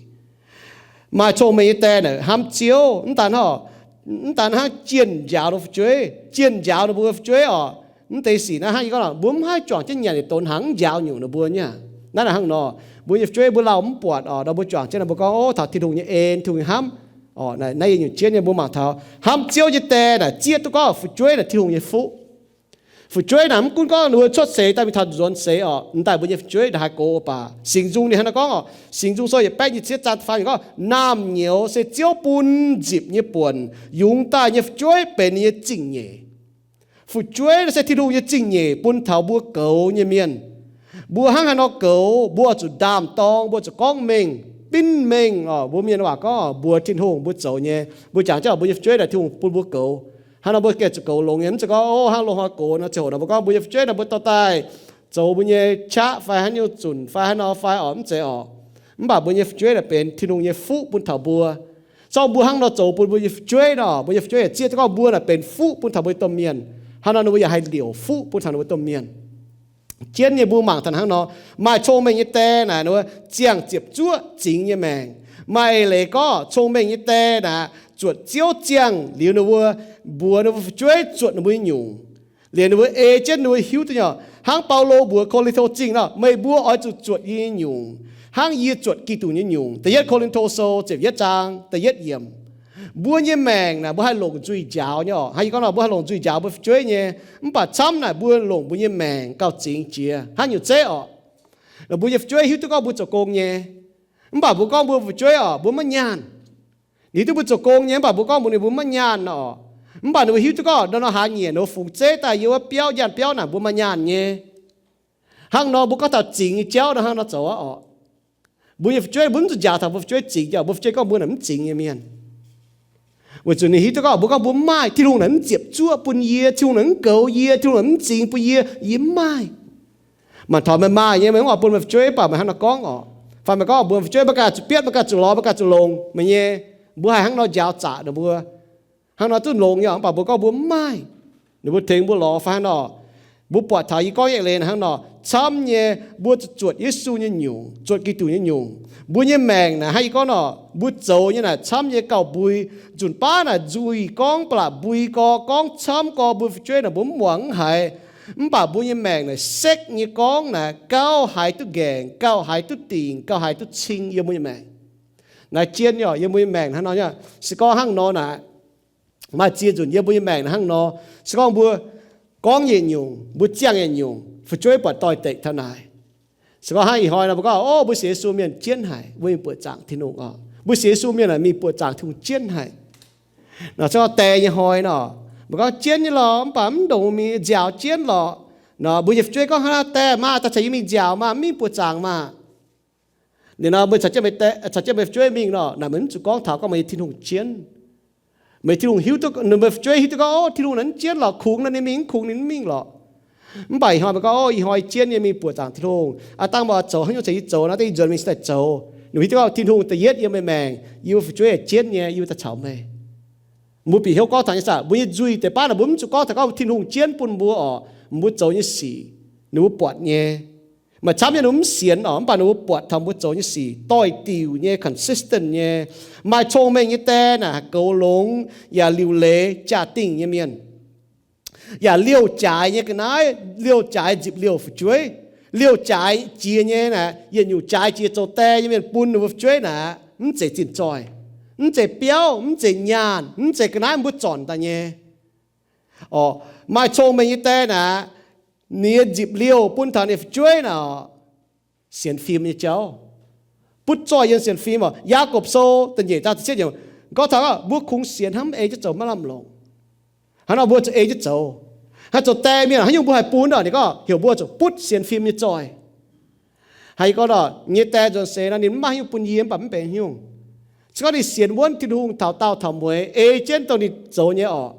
Maaih cong-mengh nyei die naaic hnamv Ziouv, mv daan hnangv, mv daan hnangv jienh njaaux ninh fu'jueiv, jienh njaaux ninh mbuo fu'jueiv orqc. Mv deix sic naaiv hnangv yie gorngv, mbuo mv haih juangc jienv nyanc yietc donx hnaangx mv njaaux nyungc ninh mbuo nyei. Naaiv naaic hnangv nor, mbuo nyei fu'jueiv mbuo lauh mv buatc orqc, nor mbuo juangc jienv nor mbuo gorngv, o, taux Tin-Hungh nyei en, Tin-Hungh nyei hnamv. Orqc, naaiv yie nyungc jienv nyei mbuo mangc taux hnamv Ziouv nyei die naaic zieqv duqv gorngv fu'jueiv naaic Tin-Hungh nyei fuqv. Fu'jueiv naaic mv gunv gorngv ninh mbuo cuotv seix daaih mingh taux nzuonx seix oc, m'daaih mbuo nyei fu'jueiv naaic haih gox mv baac Singx Nzung ninh hnangv naaiv gorngv oc, Singx Nzung Sou yietc baeqv nyic ziepc zaang da'faam gorngv, Naamh nyouz se Ziouv bun nzipc nyei buonc, yungz daaih nyei fu'jueiv benx ninh nyei zingh nyeic. Fu'jueiv naaic se Tin-Hungh nyei zingh nyeic bun taux mbuo goux nyei mienh. Mbuo hnangv haaix nor goux, mbuo oix zuqc ndaam-dorng, mbuo zuqc gorngv mengh, binv mengh oc. Mbuo mienh waac gorngv mbuox Tin-Hungh mbuo zoux nyei. Mbuo jangx jienv mbuo nyei fu'jueiv naaic Tin-Hungh bun mbuo goux. Hnangv nor mbuo gengh zuqc goux longx nyei, mv zeiz gorngv, o, hnangv loz-hnoi gox nor, ziangh hoc nor mbuo gorngv mbuo nyei fu'jueiv naaic mbuo dorh daaih zoux mbuo nyei qaqv fai haaix nyungc zunc fai haaix nor fai oc, mv zeiz oc. Mv baac mbuo nyei fu'jueiv naaic benx Tin-Hungh nyei fuqv bun taux mbuo. Zorqv mbuo hnangv nor zoux bun mbuo nyei fu'jueiv nor, mbuo nyei fu'jueiv yaac zieqv duqv gorngv mbuo naaic benx fuqv bun taux mbuo domh mienh. Hnangv nor ninh mbuo yaac haih liouc fuqv bun taux ninh mbuo domh mienh. Jienv nyei mbuo mangc taux hnangv nor, maaih cong-mengh nyei die naaic ninh mbuo ziangh ziepc zuoqv zingx nyei maengc. Maaih eix leiz gorngv cong-mengh nyei die naaic zuotc Ziouv ziangh liuz ninh mbuo mbuox ninh mbuo fu'jueiv zuotc ninh mbuo nyei nyungc, liuz ninh mbuo ei jienv ninh mbuo hiuv duqv nyei. Hnangv Baulo mbuox Ko^lin^to Zingh nor, meih mbuo oix zuqc zuotc yie nyei nyungc, hnangv yie zuotc Giduc nyei nyungc. Da'yietv Ko^lin^to Sou ziepc yietv zaang da'yietv yiemc. Mbuo nyei maengc naaic mbuo haih longc nzuih njaaux nyei oc. Hnangv yie gorngv nor, mbuo haih longc nzuih njaaux mbuo fu'jueiv nyei. Mv baac camv naaic mbuo longc mbuo nyei maengc gauh zingx jiex hnangv nyungc zeiv oc. Ninh mbuo nyei fu'jueiv hiuv duqv gorngv mbuo zoux gong nyei, mv baac mbuo gorngv mbuo fu'jueiv oc, mbuo maiv nyaanh. Ninh hiuv duqv mbuo zoux gong nyei, mv baac mbuo gorngv mbuox ninh mbuo maiv nyaanh oc. Mv baac ninh mbuo hiuv duqv gorngv nor, nor haaix nyungc ninh mbuo fungx zeiv daaih yiem wuov biauv, nyaanh biauv naaic mbuo maaih nyaanh nyei. Hnangv nor mbuo gorngv taux zingx nyei jauv nor hnangv nor zoux aqv oc. Mbuo nyei fu'jueiv, mbuo mv zuqc njaaux taux mbuo fu'jueiv zingx, mbuo fu'jueiv gorngv mbuo naaic mv zingx nyei mienh. Weic zuqc ninh hiuv duqv gorngv mbuo gorngv mbuo mv maaih, Tin-Hungh naaic mv ziepc zuoqv bun yie, Tin-Hungh naaic mv goux yie, Tin-Hungh naaic mv zingx bun yie, yie mv maaih. Mangc taux meih maaih nyei, meih mv oix bun meih fu'jueiv, mv baac meih hnangv nor gorngv oc. Fai meih gorngv mbuox meih fu'jueiv, meih ganh zuqc bietv, meih ganh zuqc lorz, meih ganh zuqc longx, meih nyei, mbuo haih hnangv nor njaaux zaqc ninh mbuo. Hnangv nor duqv longx nyei, mv baac mbuo gorngv mbuo mv maaih. Ninh mbuo tengx mbuo lorz fai hnangv nor. Mbuo buatc taux yie gorngv nyei leiz naaic hnangv nor, camv nyei mbuo zuqc zuotc Yesu nyei nyungc, zuotc Giduc nyei nyungc. Mbuo nyei maengc naaic hnangv yie gorngv nor, mbuo zoux nyei naaic camv nyei gauh mbui. Nzunc baav naaic nzuih gorngv ba'laqc mbui gorx, gorngv camv gorx, mbuo fu'jueiv naaic mbuo mv muangx mv haiz. Mv baac mbuo nyei maengc naaic sekv nyei gorngv naaic gauh haiz duqv nqaengc, gauh haiz duqv dingc, gauh haiz duqv cing yiem mbuo nyei maengc. Naaiv jien nyei oc, yiem mbuo nyei maengc hnangv nor nyei. Se gorngv hnangv nor naaic, maaih ziex nzunc yiem mbuo nyei maengc naaic hnangv nor, se gorngv mbuo gorngv yietc nyungc, mbuo ziangh yietc nyungc, fu'jueiv buatc doix-dekc taux naaic. Se gorngv hnangv ih hnoi nor mbuo gorngv, o, mbuo sienx Yesu mienh jienv haic, mbuo mingh buoqc zaangc Tin-Hungh oc. Mbuo sienx Yesu mienh mingh buoqc zaangc Tin-Hungh jienv haic. Nor se gorngv die nyei hnoi nor, mbuo gorngv jienv nyei lorqc, mv baac mv ndongc mingh nziaaux jienv lorqc. Nor mbuo nyei fu'jueiv gorngv, hnangv naaiv die maah, daaih caux yie mingh nziaaux maah, mv mingh buoqc zaangc maah. Liuz nor mbuo caux jienv meih fu'jueiv mingh nor, naaic meih mv zuqc gorngv taux gorngv meih nyei Tin-Hungh jienv. Meih Tin-Hungh hiuv duqv, meih fu'jueiv hiuv duqv gorngv, o, Tin-Hungh naaic mv jienv lorqc, kungx naaic ninh mingh, mv kungx ninh mv mingh lorqc. Mv baac ih hnoi meih gorngv, o, ih hnoi jienv nyei mingh buoqc zaangc Tin-Hungh. Aa, dangh meih oix zoux haaix nyungc caux yie zoux nor, dengv yie nzuonx mingh cingx daaih zoux. Ninh hiuv duqv gorngv Tin-Hungh da'yietv yiem meih maengc, yie mbuo fu'jueiv yaac jienv nyei, yie mbuo daaih caux meih. Mbuo bieqc hnyouv gorngv taux nyei saah, mbuo nyei nzuih deix baav naaic mbuo mv zuqc gorngv taux gorngv Tin-Hungh jienv bun mbuo oc, mbuo zoux nyei sic, ninh mbuo buatc nyei. Maaih camv nyei ninh mbuo mv sienx oc, mv baac ninh mbuo buatc taux mbuo zoux nyei sic doix-diuc nyei, consistent nyei. Maaih cong-mengh nyei die naaic goux longx yaac liuc leiz jaa-dingh nyei mienh, yaac liouh jaaix nyei ga'naaiv, liouh jaaix nzipc liouh fu'jueiv, liouh jaaix jiex nyei naaic, yietc nyungc jaaix jiex zoux die nyei mienh bun ninh mbuo fu'jueiv naaic mv zeiz zinh zoih, mv zeiz biauv, mv zeiz nyaanh, mv zeiz ga'naaiv mbuo zornc daaih nyei. Orqc, maaih cong-mengh nyei die naaic, ninh nyei nzipc liouh bun taux ninh fu'jueiv naaic, sienx fim nyei jauv, butv zoih yiem sienx fim oc. Yaagorpc Sou da'nyeic zaang da'cietv yiemc gorngv taux mbuo kungx sienx hnangv mv ei jienv zoux maiv lamh longc. Hnangv nor mbuo zuqc ei jienv zoux. Haih zoux die mienh haaix nyungc mbuo haih bun nor, ninh gorngv heuc mbuo zuqc butv sienx fim nyei zoih. Haiz gorngv nor, nyei die nzuonx seix nor ninh mv maaih haaix nyungc bun yie mv baac mv benx haaix nyungc. Se gorngv ninh sienx wuonv Tin-Hungh taux daauh taux mueiz ei jienv dongh ninh zoux nyei orqc,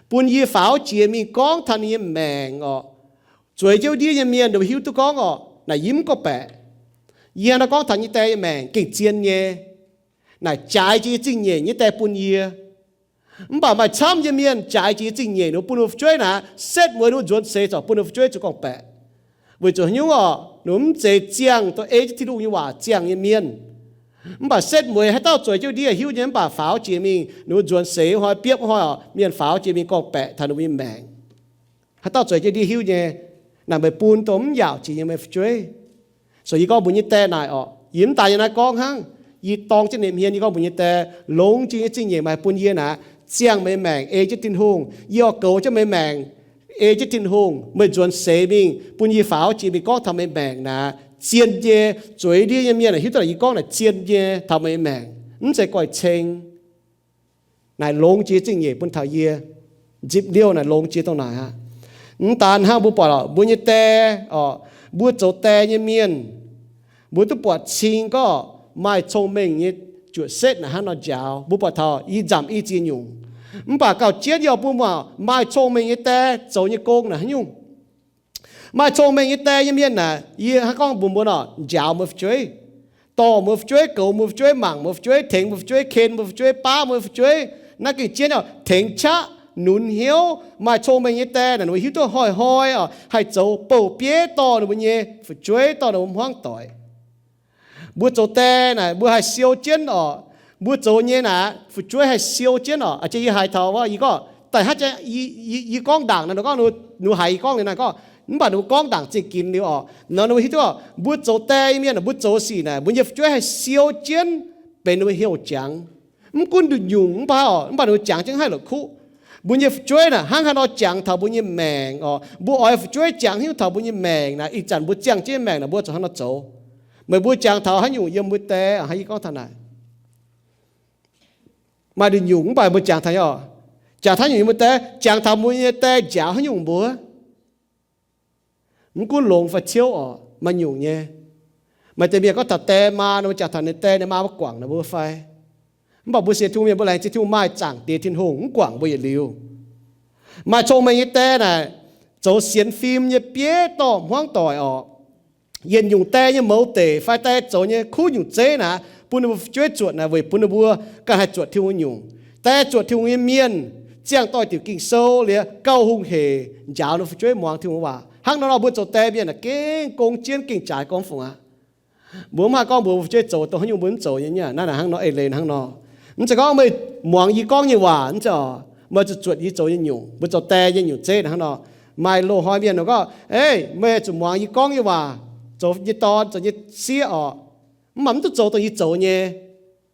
bun yie faaux jiex mingh gorngv taux ninh nyei maengc orqc, zueiz jienv ndiev nyei mienh ninh mbuo hiuv duqv gorngv orqc, naaic yie mv gorngv-baeqc. Yie hnangv nor gorngv taux nyei die nyei maengc gengh zien nyei. Naaic jaaix jiex nyei zingh nyeic nyei die bun yie. Mv baac maaih camv nyei mienh jaaix jiex nyei zingh nyeic ninh mbuo bun ninh mbuo fu'jueiv naaic, setv mueiz ninh mbuo nzuonx seix corc bun ninh mbuo fu'jueiv zuqc gorngv-baeqc. Weic zuqc haaix nyungc orqc, ninh mbuo mv zeiz ziangh dongh ei jienv Tin-Hungh nyei waac ziangh nyei mienh. Mv baac setv mueiz haaix dauh zueiz jienv ndiev hiuv nyei mv baac faaux jiex mingh, ninh mbuo nzuonx seix wuov hnoi, biopv wuov hnoi orqc, mienh faaux jiex mingh gorngv-baeqc taux ninh mbuo nyei maengc. Haaix dauh zueiz jienv ndiev hiuv nyei, naaic meih bun dongh mv yaauc jiex nyei meih fu'jueiv. So yie gorngv mbuox nyei die naaic orqc, yie mv daaih yiem naaiv gorngv hnangv. Yie dorng jienv ninh hmien, yie gorngv mbuox nyei die, longx jiex nyei zingh nyeic meih haih bun yie naaic, ziangh meih maengc ei jienv Tin-Hungh. Yie oix goux jienv meih maengc ei jienv Tin-Hungh, meih nzuonx seix mingh bun yie faaux jiex mingh gorngv taux meih maengc naaic, zien nyei, zueiz ndiev nyei mienh hiuv duqv yie gorngv naaic zien nyei taux meih maengc, mv zeiz goiv-ceng. Naaic longx jiex zingh nyeic bun taux yie. Nzipc liouh naaic longx jiex dongh naaic aqv. Mv daan hnangv mbuo buatc oc, mbuo nyei die, oc, mbuo zoux die nyei mienh, mbuo duqv buatc cing gorngv maaih cong-mengh nyei juoqc setv naaic hnangv nor njaaux. Mbuo buatc taux i nzamc i ziex nyungc. Mv baac gauh jienv yie oix bun mbuo maaih cong-mengh nyei die zoux nyei gong naaic haaix nyungc. Maaih cong-mengh nyei die nyei mienh naaic, yie hnangv gorngv mbuox mbuo nor, njaaux mbuo fu'jueiv, dorh mbuo fu'jueiv, goux mbuo fu'jueiv, mangc mbuo fu'jueiv, tengx mbuo fu'jueiv, ken mbuo fu'jueiv, baav mbuo fu'jueiv. Naaiv gengh jienv oc, tengx qaqv, nunz hnyouv. Maaih cong-mengh nyei die naaic, ninh mbuo hiuv duqv hnoi-hnoi oc haih zoux bouh bieiv dorh ninh mbuo nyei fu'jueiv, dorh ninh mbuo hmuangv doic. Mbuo zoux die naaic, mbuo haih siou jienv oc. Mbuo zoux nyei naaic, fu'jueiv haih siou jienv oc. A'jang yie haiz taux wuov, yie gorngv daaih hnangv, yie gorngv ndaangc naaic, ninh gorngv, ninh haiz yie gorngv liuz naaic gorngv, mv baac ninh mbuo gorngv ndaangc zingh ginx liuz oc, nor ninh mbuo hiuv duqv oc, mbuo zoux die nyei mienh, mbuo zoux sic naaic, mbuo nyei fu'jueiv haih siou jienv benx ninh mbuo hnyouv jangx. Mv gunv nduqc nyungc mv baac oc, mv baac ninh mbuo jangx jienv haih la'kuqv. Mbuo nyei fu'jueiv naaic hnangv haaix nor jangx taux mbuo nyei maengc oc, mbuo oix fu'jueiv jangx hiuv taux mbuo nyei maengc naaic, ih zanc mbuo ziangh jienv maengc naaic, mbuo zuqc hnangv nor zoux. Meih mbuo jangx taux haaix nyungc yiem mbuo die, hnangv yie gorngv taux naaic, maaih nduqc nyungc mv baac mbuo jangx taux, jangx taux haaix nyungc yiem mbuo die, jangx taux mbuo nyei die njaaux haaix nyungc mbuox. Mv gunv longx fai ciouv oc, maaih nyungc nyei. Maaih deix mienh gorngv taux die maa, ninh mbuo jangx taux ninh die ninh maa maiv guangc ninh mbuo fai. Mv baac mbuo sienx Tin-Hungh mienh, mbuo laengz zingh Tin-Hungh maaih zaangc Diex Tin-Hungh mv guangc mbuo yietc liuz. Maaih cong-mengh nyei die naaic, zoux sienx fim nyei bieiv dorh hmuangv doic oc. Yietc nyungc die nyei mouz deic fai die zoux nyei kuv nyungc zeiv naaic, bun ninh mbuo fu'jueiv zuotc naaic weic bun ninh mbuo ganh haih zuotc Tin-Hungh nyungc. Die zuotc Tin-Hungh nyei mienh ziangh doix diuc Ging-Sou liuz gauh hungh hec njaaux ninh fu'jueiv muangx Tin-Hungh waac. Hnangv nor nor mbuo zoux die mienh naaic gengh gong jienv gengh jaaix gorngv fungc aqv. Mbuo mv haih gorngv mbuox mbuo fu'jueiv zoux dongh haaix nyungc mbuo mv zoux nyei, naaiv naaic hnangv nor eix leiz hnangv nor. Mv zeiz gorngv meih muangx yie gorngv nyei waac, mv zeiz oc, meih zuqc zuotc yie zoux nyei nyungc. Mbuo zoux die nyei nyungc zeiv hnangv nor. Maaih loz-hnoi mienh gorngv, ei, meih zuqc muangx yie gorngv nyei waac, zoux nyei dorn, zoux nyei sieqv oc, mv baac mv duqv zoux dongh yie zoux nyei.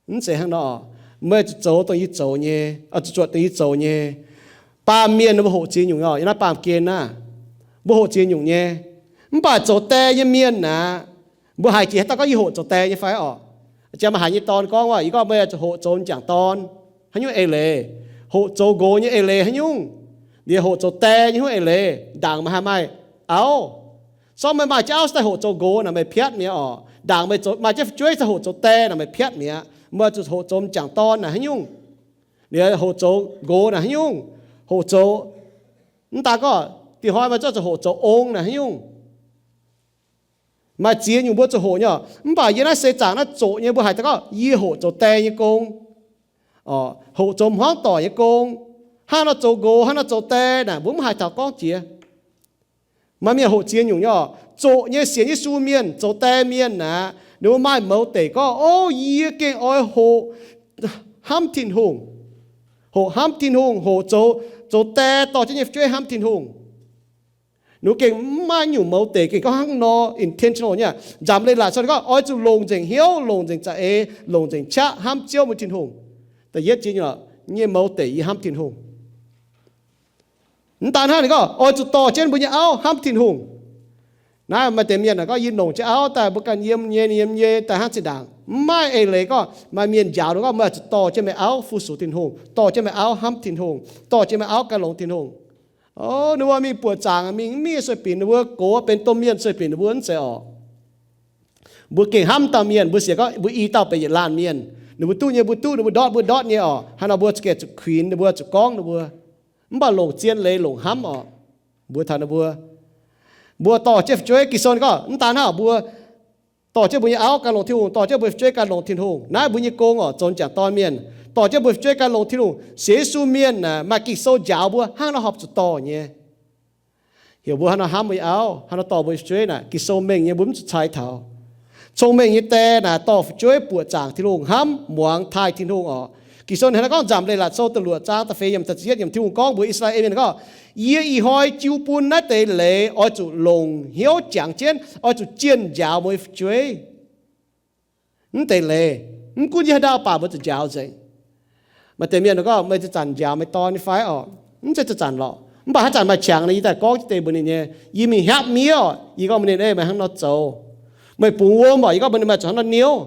Mv zeiz hnangv nor. Meih zuqc zoux dongh yie zoux nyei, zuqc zuotc dongh yie zoux nyei. Baamh mienh ninh mbuo hoqc ziex nyungc oc, yiem naaiv baamh gen naaiv, mbuo hoqc ziex nyungc nyei. Mv baac zoux die nyei mienh aqv, mbuo haiz jiex haaix dauh gorngv yie hoqc zoux die nyei fai oc? Jang maaih haiz nyei dorn gorngv waac, yie gorngv meih zuqc hoqc zoux m'jangc dorn haaix nyungc eix leiz, hoqc zoux nqox nyei eix leiz haaix nyungc, liuz hoqc zoux die nyei haaix nyungc eix leiz, ndaangc meih haih maaih auv. Sortv meih maaih jienv auv se daaih hoqc zoux nqox naaic meih piatv mi'aqv oc. Ndaangc meih maaih jienv fu'jueiv daaih hoqc zoux die naaic meih piatv mi'aqv. Meih zuqc hoqc zoux m'jangc dorn naaic haaix nyungc, liuz hoqc zoux nqox naaic haaix nyungc, hoqc zoux, mv daan gorngv dih hnoi meih zuqc hoqc zoux ong naaic haaix nyungc. Maaih ziex nyungc mbuo zuqc hoqc nyei oc. Mv baac yiem naaiv seix zaangc naaiv zoqc nyei mbuo haiz daaih gorngv yie hoqc zoux die nyei gong, hoqc zoux hmuangv doic nyei gong, hnangv nor zoux nqox, hnangv nor zoux die naaic mbuo mv haiz taux gorngv jiex. Maaih mienh hoqc ziex nyungc nyei oc. Zoqc nyei sienx Yesu mienh, zoux die mienh aqv, ninh mbuo maaih mouz deic gorngv, o, yie gengh oix hoqc hnamv Tin-Hungh. Hoqc hnamv Tin-Hungh, hoqc zoux, zoux die dorh jienv nyei fu'jueiv hnamv Tin-Hungh. Ninh mbuo gengh mv maaih nyungc mouz deic gengh gorngv hnangv nor intentional nyei. Nzamc Leiz-Latc Sou gorngv oix zuqc longc nzengc hnyouv, longc nzengc za'eix, longc nzengc qaqv hnamv Ziouv meih Tin-Hungh. Da'yietv jiex nyei mouz deic yie hnamv Tin-Hungh. Mv daan hnangv, ninh gorngv oix zuqc dorh jienv mbuo nyei auv hnamv Tin-Hungh. Naaiv maaih deix mienh gorngv yie longc jienv auv daaih mbuo ganh yiem nyei, yiem nyei daaih hnangv zinh ndaangc. Mv maaih eix leiz gorngv maaih mienh njaaux ninh gorngv meih zuqc dorh jienv meih auv fu-sux Tin-Hungh, dorh jienv meih auv hnamv Tin-Hungh, dorh jienv meih auv gan longx Tin-Hungh. O, ninh mbuo mingh buoqc zaangc mingh mv mingh sueih binc ninh mbuo gox benx domh mienh sueih binc ninh mbuo mv zeiz orqc. Mbuo gengh hnamv dauh mienh, mbuo sienx gorngv mbuo i dauh benx yietc laanh mienh. Ninh mbuo duqv nyei mbuo duqv, ninh mbuo ndortv mbuo ndortv nyei orqc. Hnangv nor mbuo gengh zuqc kuinx ninh mbuo, zuqc gorngv ninh mbuo. Mv baac longc zien leiz longc hnamv orqc. Mbuo taux ninh mbuo, mbuo dorh jienv fu'jueiv, Ging-Sou gorngv mv daan hnangv, mbuo dorh jienv mbuo nyei auv gan longx Tin-Hungh, dorh jienv mbuo fu'jueiv gan longx Tin-Hungh. Naaiv mbuo nyei gong orqc, zoux m'jangc dorn mienh, dorh jienv mbuo fu'jueiv gan longx Tin-Hungh. Sienx Yesu mienh aah, maaih Ging-Sou njaaux mbuo hnangv nor horpc zuqc dorh nyei. Heuc mbuo hnangv nor hnamv mbuo nyei auv, hnangv nor dorh mbuo fu'jueiv naaic, Ging-Sou mengh nyei, mbuo mv zuqc cai taux. Cong-mengh nyei die naaic dorh fu'jueiv buoqc zaangc Tin-Hungh, hnamv muangx taaih Tin-Hungh orqc. Ging-Sou hnangv naaiv gorngv Nzamc Leiz-Latc Sou da'luoqc zaang da'feix yiemc da'ziepc yietc yiemc, Tin-Hungh gorngv mbuox I^saa^laa^en mienh gorngv, yie ih hnoi jiu bun naaiv deix leiz oix zuqc longc hnyouv jangx jienv, oix zuqc jienh njaaux mbuo nyei fu'jueiv. Mv deix leiz, mv gunv yie haaix ndau baac mbuo zuqc njaaux nzengc. Maaih deix mienh gorngv, meih zanc-zanc njaaux meih dorn nyei fai orqc? Mv zeiz zanc-zanc lorqc. Mv baac haaix zanc maaih qangx nor, yie daaih gorngv jienv deix mbuox ninh nyei, yie mingh hiaapv miev orqc, yie gorngv mbuox ninh, Meih mangc hnangv nor zoux. Meih bungx wuom orqc, yie gorngv mbuox ninh, Meih zuqc hnangv nor niouv.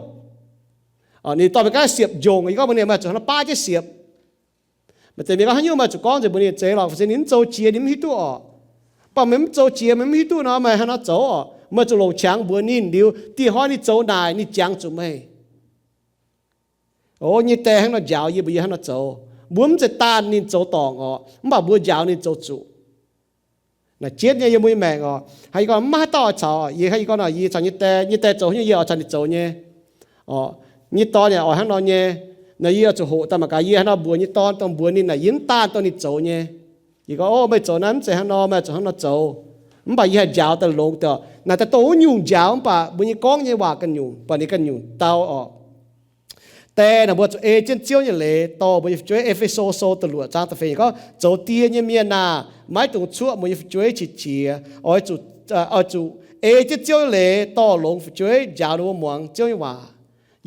Ninh dorh mingh gaav siepv njongc, yie gorngv mbuox ninh, Meih zuqc hnangv nor baav jienv siepv. Maaih deix mienh gorngv, Haaix nyungc meih zuqc gorngv nzengc mbuox ninh zeiz lorqc, fai se ninh mv zoux jiex ninh mv hiuv duqv orqc. Mv baac meih mv zoux jiex, meih mv hiuv duqv nor, meih hnangv nor zoux orqc, meih zuqc longc qangx mbuox ninh liuz, dieh hnoi ninh zoux naaic, ninh jangx zuqc meih. O, nyei die hnangv nor njaaux yie, mbuox yie hnangv nor zoux. Mbuo mv zeiz daanh ninh zoux dorngc orqc, mv baac mbuo njaaux ninh zoux zuqc. Naaic jienv nyei yiem mbuo nyei maengc orqc, hnangv yie gorngv maiv haaix dauh oix caux, yie hnangv yie gorngv nor, yie caux nyei die, nyei die zoux haaix nyungc yie oix caux ninh zoux nyei. Orqc, nyei dorn yaac oix hnangv nor nyei. Naaic yie oix zuqc hoqc daaih mangc gaax, yie hnangv nor mbuox nyei dorn dongh mbuox ninh naaic, yie mv daanh dongh ninh zoux nyei. Yie gorngv, O, meih zoux naaiv mv zeiz hnangv nor, meih zuqc hnangv nor zoux. Mv baac yie haih njaaux daaih longx deix. Naaic daaih dongh wuov nyungc njaaux, mv baac mbuo nyei gorngv nyei waac ganh nyungc, buatc ninh ganh nyungc dau orqc. Die naaic mbuo zuqc ei jienv Ziouv nyei leiz dorh mbuo nyei fu'jueiv. E^fe^so Sou da'luoqc zaang da'feix gorngv, Zoux die nyei mienh aah! Maiv dungx cuoqv mbuo nyei fu'jueiv qiex jiez. Oix zuqc, oix zuqc ei jienv Ziouv nyei leiz dorh longx fu'jueiv njaaux ninh mbuo muangx Ziouv nyei waac.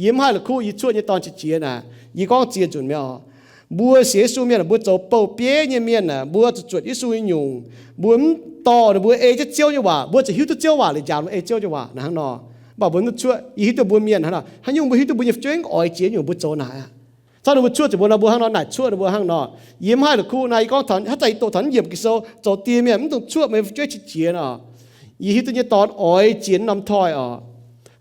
Yie mv haih la'kuqv yie cuoqv nyei dorn qiex jiez naaic. Yie gorngv ziex nzunc mi'aqv. Mbuo sienx Yesu mienh, mbuo zoux bouh bieiv nyei mienh aah, mbuo zuqc zuotc Yesu nyei nyungc. Mbuo mv dorh ninh mbuo ei jienv Ziouv nyei waac, mbuo zuqc hiuv duqv Ziouv waac liuz njaaux ninh mbuo ei Ziouv nyei waac naaic hnangv nor. Mv baac mbuo mv cuoqv, yie hiuv duqv mbuo mienh hnangv nor, haaix nyungc mbuo hiuv duqv mbuo nyei fu'jueiv oix jiex nyungc mbuo zoux naaic aqv. Corc ninh mbuo cuoqv zuqc mbuo nor, mbuo hnangv nor, naaic cuoqv ninh mbuo hnangv nor. Yie mv haih la'kuqv naaic, yie gorngv taux haaix zanc yie doqc taux naaiv yiemc Ging-Sou, zoux die mienh mv dungx cuoqv meih nyei fu'jueiv qiex jiez nor. Yie hiuv duqv nyei dorn oix jiex norm toi orqc.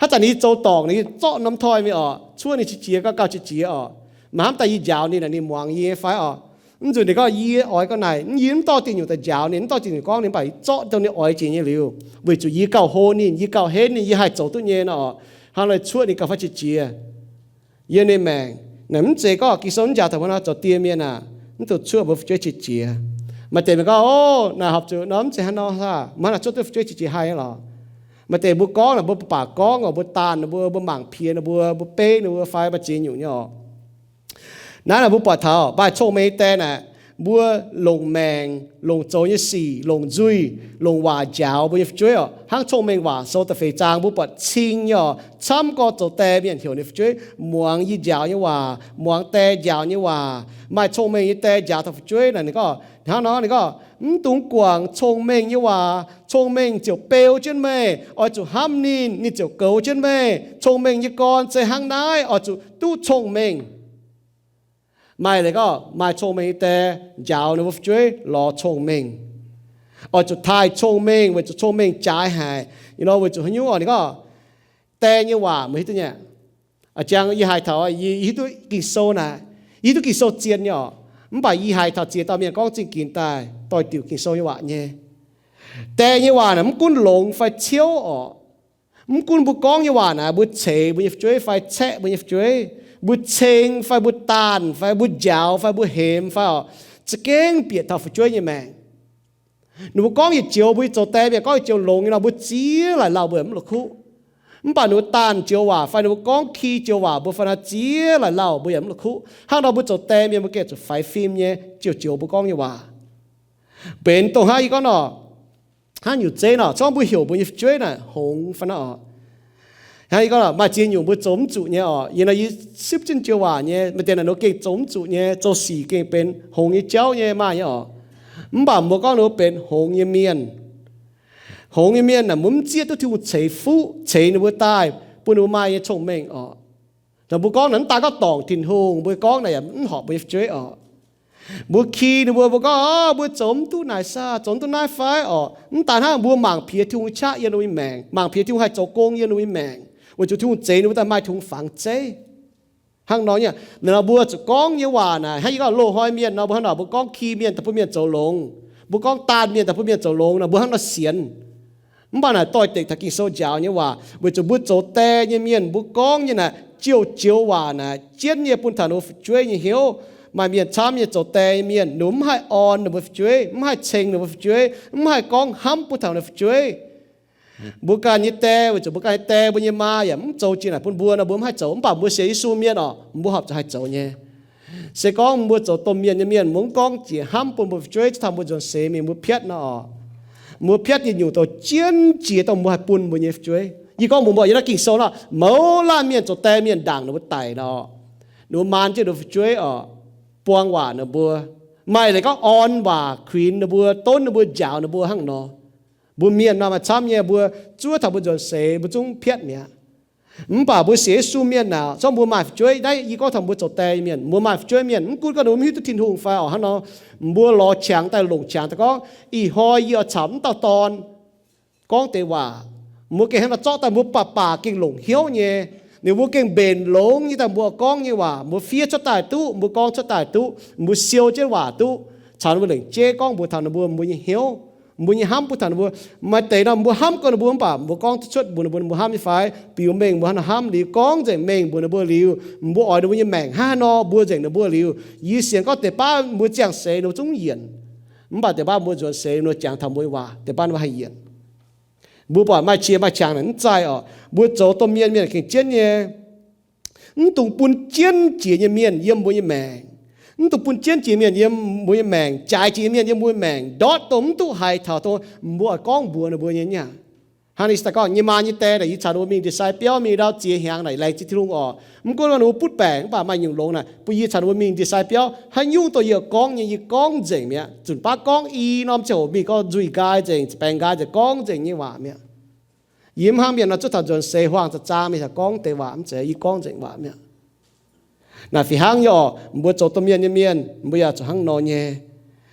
Haaix zanc ninh zoux dorngc, ninh zorqv norm toi mingh orqc, cuoqv ninh qiex jiez, gauh gauh qiex jiez orqc. Mv hnamv daaih yie njaaux ninh, ninh muangx yie nyei fai orqc? Mv nzunc ninh gorngv, Yie oix gauh naaic, yie mv dorh diuh nyungc daaih njaaux ninh, mv dorh diuh nyungc gorngv ninh, mv baac yie zorqv dongh ninh oix jiex nyei liuz, weic zuqc yie gauh hlo ninh, yie gauh henv ninh, yie haih zoux duqv nyei nor orqc. Hnangv nor cuoqv ninh gauh fai qiex jiez. Yiem ninh maengc naaic mv zeiz gorngv Ging-Sou mv njaaux taux mbuo nor, zoux die mienh aah, mv dungx cuoqv mbuo fu'jueiv qiex jiez. Maaih deix mienh gorngv, O, naaic horpc zuqc nor, mv zeiz hnangv nor saah, mv hnangv naaic cuoqv duqv fu'jueiv qiex jiez haih lorqc. Maaih deix mbuo gorngv naaic, mbuo baac gorngv orqc, mbuo daanh ninh mbuo, mbuo mangc piex ninh mbuo, mbuo beiv ninh mbuo fai maaih ziex nyungc nyei orqc. Naaiv naaic mbuo buatc taux maaih cong-mengh die naaic, mbuo longc maengc, longc zoux nyei sic, longc nzuih, longc waac njaaux mbuo nyei fu'jueiv orqc. Hnangv Cong-Mengh Waac Sou da'feix zaang mbuo buatc cing nyei orqc, camv gorx zoux die mienh heuc ninh fu'jueiv muangx yie njaaux nyei waac, muangx die njaaux nyei waac. Maaih cong-mengh nyei die njaaux taux fu'jueiv naaic, ninh gorngv hnangv nor, ninh gorngv, Mv dungx guangc cong-mengh nyei waac. Cong-mengh ziouc beu jienv meih. Oix zuqc hnamv ninh, ninh ziouc goux jienv meih. Cong-mengh nyei gorn se hnangv naaiv, oix zuqc duqv cong-mengh. Maaih leiz gorngv maaih cong-mengh nyei die njaaux ninh mbuo fu'jueiv lorz cong-mengh. Oix zuqc taaih cong-mengh weic zuqc cong-mengh jaaix haic. Ih nor weic zuqc haaix nyungc orqc, ninh gorngv die nyei waac meih hiuv duqv nyei. A'jang yie haiz taux, yie hiuv duqv Ging-Sou naaic, yie hiuv duqv Ging-Sou zien nyei orqc. Mv baac yie haiz taux ziex dauh mienh gorngv zingh ginx daaih doix-diuc Ging-Sou nyei waac nyei. Die nyei waac naaic mv gunv longx fai ciouv orqc, mv gunv mbuo gorngv nyei waac naaic mbuo ceix mbuo nyei fu'jueiv fai caeqv mbuo nyei fu'jueiv, mbuo ceng fai mbuo daanh fai mbuo njaaux fai mbuo hemx fai orqc, za'gengh bieqc taux fu'jueiv nyei maengc. Ninh mbuo gorngv yietc joux, mbuo zoux die mienh gorngv yietc joux longx nyei nor, mbuo ziex laaix lauh mbuo yaac mv la'kuqv. Mv baac ninh mbuo daanh joux waac fai ninh mbuo gorngv ki joux waac mbuo fai naaiv ziex laaix lauh mbuo yaac mv la'kuqv. Hnangv nor mbuo zoux die mienh mbuo gengh zuqc faix fim nyei, joux-joux mbuo gorngv nyei waac. Benx dongh hnangv yie gorngv nor, hnangv nyutc zeiv nor, corc mbuo heuc mbuo nyei fu'jueiv naaic hngongx fai naaiv orqc. Hnangv yie gorngv nor, maaih ziex nyungc mbuo zoux mv zuqc nyei orqc. Yie nor yie sipv jienv joux waac nyei, maaih deix naaic ninh mbuo gengh zoux mv zuqc nyei, zoux sic gengh benx hngongx nyei jauv nyei, maaih nyei orqc. Mv baac mbuo gorngv ninh mbuo benx hngongx nyei mienh. Hngongx nyei mienh naaic mbuo mv zieqv duqv Tin-Hungh ceix fuqv, ceix ninh mbuo daaih bun ninh mbuo maaih nyei cong-mengh orqc. Mbuo gorngv naaic mv daan gorngv dorngc Tin-Hungh, mbuo gorngv naaic yaac mv horpc mbuo nyei fu'jueiv orqc. Mbuo ki ninh mbuo, mbuo gorngv, Mbuo zoux mv duqv naaic saah, zoux mv duqv naaiv fai orqc? Mv daan hnangv, mbuo mangc piex Tin-Hungh qaqv yiem ninh mbuo nyei maengc, mangc piex Tin-Hungh haih zoux gong yiem ninh mbuo nyei maengc, weic zuqc Tin-Hungh zeix ninh mbuo daaih maaih Tin-Hungh fangx zeiv. Hnangv nor nyei, naaic nor mbuo zuqc gorngv nyei waac naaic, hnangv yie gorngv loz-hnoi mienh nor, mbuo hnangv nor mbuo gorngv ki mienh daaih bun mienh zoux longx, mbuo gorngv daanh mienh daaih bun mienh zoux longx nor, mbuo hnangv nor sienx. Mv baac naaic doix-dekc taux Ging-Sou njaaux nyei waac, weic zuqc mbuo zoux die nyei mienh mbuo gorngv nyei naaic joux-joux waac naaic jienv nyei bun taux ninh mbuo fu'jueiv nyei hnyouv. Maaih mienh camv nyei zoux die nyei mienh, ninh mbuo mv haih orn ninh mbuo fu'jueiv, mv haih ceng ninh mbuo fu'jueiv, mv haih gorngv hnamv bun taux ninh mbuo fu'jueiv. Mbuo ganh nyei die, weic zuqc mbuo ganh nyei die, mbuo nyei maa yaac mv zoux jiex naaic bun mbuo nor, mbuo mv haih zoux. Mv baac mbuo sienx Yesu mienh orqc, mbuo horpc zuqc haih zoux nyei. Se gorngv mbuo zoux domh mienh nyei mienh, mbuo mv gorngv jiex hnamv bun mbuo fu'jueiv, cuotv taux mbuo nzuonx seix mingh mbuo piatv nor orqc, mbuo piatv yietc nyungc douc jienv jiex dongh mbuo haih bun mbuo nyei fu'jueiv. Yie gorngv mbuox mbuo, yiem naaiv Ging-Sou nor, mouz laanh mienh zoux die mienh ndaangc ninh mbuo daic nor, ninh mbuo maan jienv ninh mbuo fu'jueiv orqc, buang waac ninh mbuo, Maaih leiz gorngv orn waac kuinx ninh mbuo, donv ninh mbuo, njaaux ninh mbuo hnangv nor. Mbuo mienh nor maaih camv nyei, mbuo zuov taux mbuo nzuonx seix mbuo zungv piatv mi'aqv. Mv baac mbuo sienx Yesu mienh naaic, zorngv mbuo maaih fu'jueiv, naaiv yie gorngv taux mbuo zoux die mienh, mbuo maaih fu'jueiv mienh, mv gunv gorngv ninh mbuo mv hiuv duqv Tin-Hungh fai oc, hnangv nor mbuo lorz qangx daaih longc qangx daaih gorngv, ih hnoi yie oix caux m'dauh dorn gorngv deix waac. Mbuo gengh hnangv nor zorqv daaih mbuo baac baac gengh longc hnyouv nyei. Ninh mbuo gengh mbenc longx nyei daaih mbuo gorngv nyei waac, mbuo fiev cuotv daaih duqv, mbuo gorngv cuotv daaih duqv, mbuo siou jienv waac duqv, caux ninh mbuo lengc jeiv gorngv mbuox taux ninh mbuo, mbuo nyei hnyouv, mbuo nyei hnamv bun taux ninh mbuo. Maaih deix nor mbuo hnamv gorngv ninh mbuo mv baac mbuo gorngv duqv cuotv mbuox ninh mbuo, mbuo hnamv nyei fai? Biux mengh mbuo hnangv nor hnamv liuz gorngv nzengc mengh mbuox ninh mbuo liuz, mbuo oix ninh mbuo nyei maengc hnangv haaix nor mbuo nzengc ninh mbuo liuz, yie sienx gorngv deix baav mbuo ziangh seix ninh mbuo zungv yienc. Mv baac deix baav mbuo nzuonx seix ninh mbuo jangx taux mbuo nyei waac, deix baav ninh mbuo haih yienc. Mbuo buatc maaih qiex maaih qangx naaic mv zaih oc. Mbuo zoux domh mienh, mienh gengh jienv nyei. Mv dungx bun jienv jiex nyei mienh yiem mbuo nyei maengc. Mv dungx bun jienv jiex mienh yiem mbuo nyei maengc, jaaix jiex nyei mienh yiem mbuo nyei maengc, ndortv dongh mv duqv haiz taux dongh mbuo oix gorngv mbuox ninh mbuo nyei niaa. Hnangv ninh daaih gorngv, nyei maa nyei die naaic, yie caux ninh mbuo mingh ndie-sai biauv, mingh ndau ziex hnyangx naaic, laengz zingh Tin-Hungh oc. Mv gunv ninh mbuo butv baengc mv baac maaih nyungc longx naaic, bun yie caux ninh mbuo mingh ndie-sai biauv, haaix nyungc dongh yie gorngv nyei yie gorngv nzengc mi'aqv. Zunc baav gorngv i norm ziangh hoc mingh gorngv nzuih nqaai nzengc, baengx nqaai nzengc, gorngv nzengc nyei waac mi'aqv. Yie mv hnangv mienh nor zuov taux nzuonx seix huaang za'zaang mingh taux gorngv deix waac mv zeiz, yie gorngv nzengc waac mi'aqv. Naaic fih hnangv nyei oc, mbuo zoux domh mienh nyei mienh mbuo yaac zuqc hnangv nor nyei.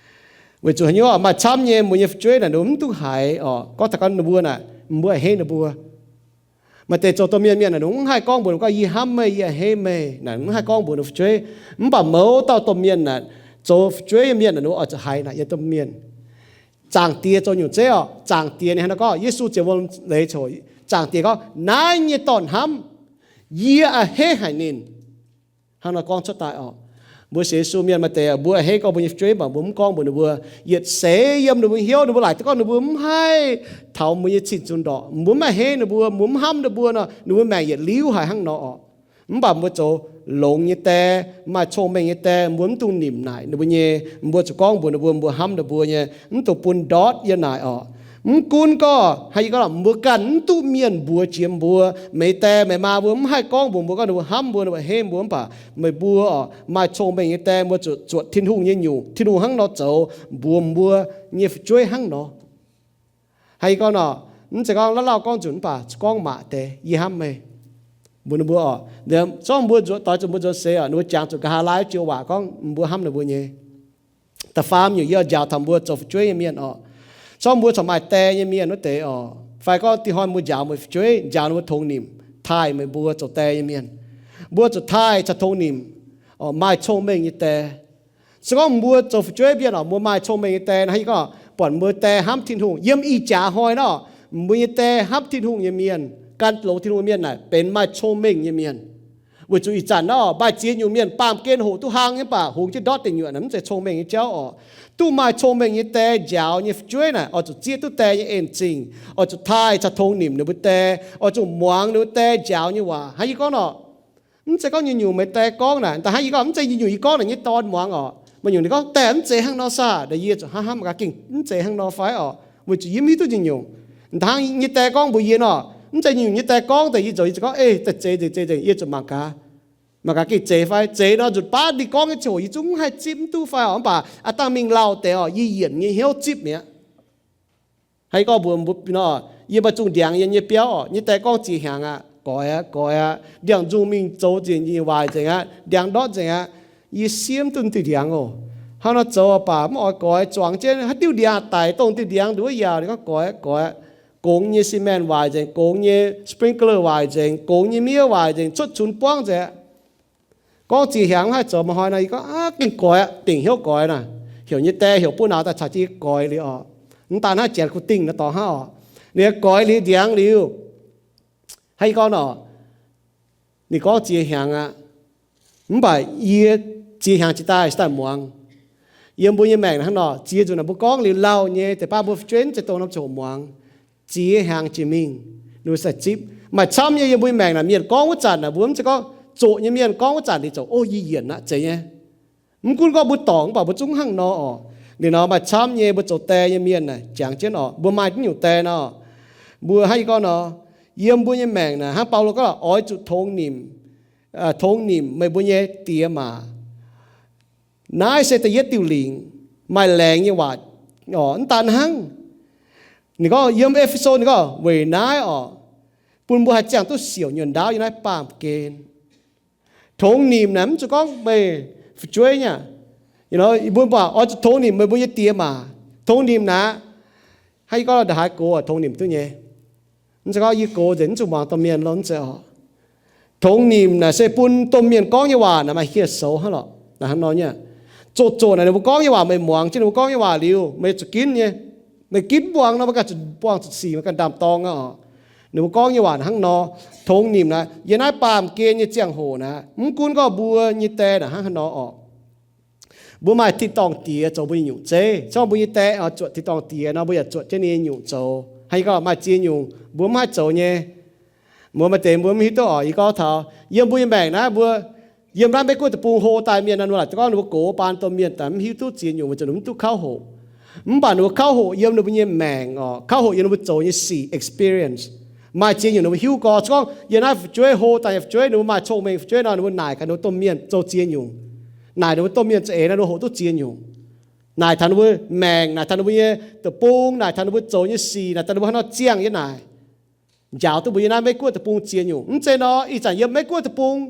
Weic zuqc haaix nyungc, maaih camv nyei mbuo nyei fu'jueiv naaic ninh mbuo mv duqv haiz oc, gorngv taux gorngv ninh mbuo naaic mbuo a'hneiv ninh mbuo. Maaih deix zoux domh mienh mienh naaic ninh mbuo mv haih gorngv mbuox ninh mbuo gorngv, yie hnamv meih, yie a'hneiv meih naaic, mv haih gorngv mbuox ninh fu'jueiv. Mv baac mouz dauh domh mienh naaic, zoux fu'jueiv nyei mienh naaic ninh mbuo oix zuqc haiz naaic yiem domh mienh. Zaangc Diex zoux nyungc zeiv oc. Zaangc Diex ninh hnangv naaiv gorngv, Yesu ziouc wuom leiz coc, Zaangc Diex gorngv, naaiv nyei dorn-hnamv, yie a'hneiv haic ninh. Hnangv nor gorngv cuotv daaih oc. Mbuo sienx Yesu mienh maaih deix mbuo a'hneiv gorngv mbuo nyei fu'jueiv, mv baac mbuo mv gorngv mbuox ninh mbuo. Yietc seix yiem ninh mbuo hnyouv ninh mbuo laaic duqv gorngv ninh mbuo mv haih taux mbuo nyei cing-nzunc ndorqc, mbuo mv a'hneiv ninh mbuo, mbuo mv hnamv ninh mbuo nor, ninh mbuo maengc yietc liuz haic hnangv nor oc. Mv baac mbuo zoux longx nyei die, maaih cong-mengh nyei die, mbuo mv dungx nimc naaic ninh mbuo nyei. Mbuo zuqc gorngv mbuox ninh mbuo, mbuo hnamv ninh mbuo nyei, mv dungx bun ndortv yiem naaic oc. Mv gunv gorngv haaix, yie gorngv mbuo ganh mv duqv mienh mbuox jiex mbuo, meih die meih maa mbuo mv haih gorngv mbuox mbuo gorngv ninh mbuo hnamv mbuo, ninh mbuo a'hneiv mbuo, mv baac meih mbuo oc, maaih cong-mengh nyei die, mbuo zuqc zuotc Tin-Hungh nyei nyungc, Tin-Hungh hnangv nor zoux mbuox mbuo nyei fu'jueiv hnangv nor. Haaix, yie gorngv nor, mv zeiz gorngv lauh lauh gorngv nzunc, mv baac gorngv maac deix, yie hnamv meih, mbuox ninh mbuo oc. Zorngv mbuo nzuonx, doix zuqc mbuo nzuonx seix oc, ninh mbuo jangx zuqc nqa'haav laai joux waac gorngv mbuo hnamv ninh mbuo nyei. Da'faam nyungc, yie njaaux taux mbuo zoux fu'jueiv nyei mienh oc, zorngv mbuo corc maaih die nyei mienh wuov deix oc, fai gorngv dih hnoi mbuo njaaux meih fu'jueiv, njaaux ninh mbuo tongx nimc, taaih meih mbuo zoux die nyei mienh. Mbuo zuqc taaih caux tongx nimc, maaih cong-mengh nyei die. Se gorngv mbuo zoux fu'jueiv mienh oc, mbuo maaih cong-mengh nyei die nor, haaix, yie gorngv buatc mbuo die hnamv Tin-Hungh. Yiem ih jaax hnoi nor, mbuo nyei die hnamv Tin-Hungh nyei mienh, gan longx Tin-Hungh nyei mienh naaic benx maaih cong-mengh nyei mienh. Weic zuqc ih zanc nor maaih ziex nyungc mienh baamh gen hoqc duqv hlang nyei, mv baac hungx jienv ndortv deic nyuoqc naaic mv zeiz cong-mengh nyei jauv oc. Duqv maaih cong-mengh nyei die njaaux nyei fu'jueiv naaic, oix zuqc zieqv duqv die nyei en-zingh, oix zuqc taaih caux tongx nimc ninh mbuo die, oix zuqc muangx ninh mbuo die njaaux nyei waac. Haaix, yie gorngv nor, mv zeiz gorngv nyungc-nyungc meih die gorngv naaic, da'hnangv yie gorngv mv zeiz nyungc-nyungc yie gorngv naaic nyei dorn muangx oc. Maaih nyungc ninh gorngv, Die, mv zeiz hnangv nor saah? Yie zuqc hnamv hnamv, mangc gaax gengh mv zeiz hnangv nor fai oc. Weic zuqc yie mv hiuv duqv nyungc-nyungc. Da'hnangv nyei die gorngv mbuox yie nor, mv zeiz nyungc-nyungc nyei die gorngv deix, yie zoux, yie zuqc gorngv, Ei, daaih zeiz nzengc, zeiz nzengc, yie zuqc mangc gaax, mangc gaax gengh zeiz fai. Zeiz nor nzunc baav ninh gorngv nyei ziangh hoc yie zungv mv haih zipv mv duqv fai oc, mv baac aav dangh mingh lauh deix oc, yie yienc nyei hnyouv zipv mi'aqv. Haaix, yie gorngv mbuox mbuo nor, yie maaih zungh ndiangx yiem nyei biauv oc, nyei die gorngv ziex hnyangx aqv, goix aqv, goix aqv, ndiangx-nzung mingh zoux nzengc, waaic nzengc aqv, ndiangx ndortv nzengc aqv. Yie siev mv duqv diuh ndiangx oc. Hnangv nor zoux baac mv oix goix, zuangx jienv haaix diuh ndiangx daic, dongh diuh ndiangx nduov yaauc, ninh gorngv goix aqv, goix aqv. Gongx nyei cement waaic nzengc, gongx nyei sprinkler waaic nzengc, gongx nyei miev waaic nzengc, cuotv cunx buangv nzengc aqv. Gorngv ziex hnyangx mv haih zoux, maaih hnoi nor yie gorngv, Aav, gengh goix aqv. Dingc hnyouv goix naaic. Heuc nyei die heuc buonv nauz daaih caux jienv goix liuz oc. Mv daan hnangv, janx kuh dingh naaiv dorngx hnangv oc. Ninh goix liuz ndiangx liuz, haaix, yie gorngv nor, ninh gorngv ziex hnyangx aqv. Mv baac yie ziex hnyangx jiex daaih, daaih muangx. Yiem mbuo nyei maengc hnangv nor, ziex nzunc naaic mbuo gorngv liuz lauh nyei, deix baav mbuo fu'jueiv mv zeiz dongh norm ziangh hoc muangx. Ziex hnyangx jiex mingh, ninh mbuo sai zipv. Maaih camv nyei yiem mbuo nyei maengc naaic, mienh gorngv wuov zanc naaic, mbuo mv zeiz gorngv, zoqc nyei mienh gorngv wuov zanc ninh zoux, O, yie yienc aqv, zeiz nyei. Mv gunv gorngv mbuo dorngc, mv baac mbuo zungv hnangv nor oc. Liuz nor maaih camv nyei mbuo zoux die nyei mienh naaic, jangx jienv oc, mbuo maaih naaiv nyungc die nor, mbuo hnangv yie gorngv nor, yiem mbuo nyei maengc naaic hnangv Baulo gorngv, Oix zuqc tongx nimc, tongx nimc meih mbuo nyei diex maac. Naaiv se da'yietv diuh lingc, maaih laengz nyei waac oc, mv daan hnangv. Ninh gorngv yiem E^fe^so ninh gorngv weic naaiv oc, bun mbuo haih ziangh duqv siouc nyuonh ndaauv yiem naaiv baamh gen. Tongx nimc naaic mv zuqc gorngv meih fu'jueiv nyei. Mbuo mv baac oix zuqc tongx nimc meih mbuo nyei diex maac. Tongx nimc naaic, hnangv yie gorngv ndongc haaix gox tongx nimc duqv nyei. Mv zeiz gorngv yie gox nzengc mv zuqc muangx domh mienh lo mv zeiz oc. Tongx nimc naaic se bun domh mienh gorngv nyei waac naaic maaih hieh soux hnangv lorqc. Naaic hnangv nor nyei, zoqc zoqc naaic ninh mbuo gorngv nyei waac meih muangx jienv ninh mbuo gorngv nyei waac liuz meih zuqc ginv nyei. Meih ginv mv muangx nor meih ganh zuqc buangh zuqc sic, meih ganh ndaam-dorng aqv oc. Ninh mbuo gorngv nyei waac hnangv nor. Tongx nimc naaic yiem naaiv baamh gen nyei ziangh hoc naaic, mv gunv gorngv mbuo nyei die naaic hnangv haaix nor oc, mbuo maaih tin-dorngh diex zoux mbuo nyei nyungc zeiv. Zorngv mbuo nyei die oix zuotc tin-dorngh diex nor, mbuo yaac zuotc jienv ninh nyei nyungc zoux. Hnangv yie gorngv maaih ziex nyungc mbuo mv haih zoux nyei. Mbuo maaih deix mbuo mv hiuv duqv oc. Yie gorngv taux yiem mbuo nyei maengc naaiv, mbuo yiem naaiv Meiv-Guoqv deic-bung hlo daaih mienh naaiv, nor laaic gorngv ninh mbuo gox baan domh mienh daaih mv hiuv duqv ziex nyungc weic zuqc ninh mv duqv kauv hoqc. Mv baac ninh mbuo kauv hoqc yiem ninh mbuo nyei maengc oc, kauv hoqc yiem ninh mbuo zoux nyei sic, experience. Maaih ziex nyungc ninh mbuo hiuv gorx. Gorngv yiem naaiv fu'jueiv hlo daaih nyei fu'jueiv, ninh mbuo maaih cong-mengh fu'jueiv nor, ninh mbuo naaic gaax ninh mbuo domh mienh zoux ziex nyungc. Naaic ninh mbuo domh mienh za'eix naaiv, ninh mbuo hoqc duqv ziex nyungc. Naaic taux ninh mbuo maengc, naaic taux ninh mbuo nyei deic-bung, naaic taux ninh mbuo zoux nyei sic, naaic taux ninh mbuo haaix nor ziangh yiem naaic, njaaux duqv mbuo yiem naaiv Meiv-Guoqv deic-bung ziex nyungc. Mv zeiz nor, ih zanc yiem Meiv-Guoqv deic-bung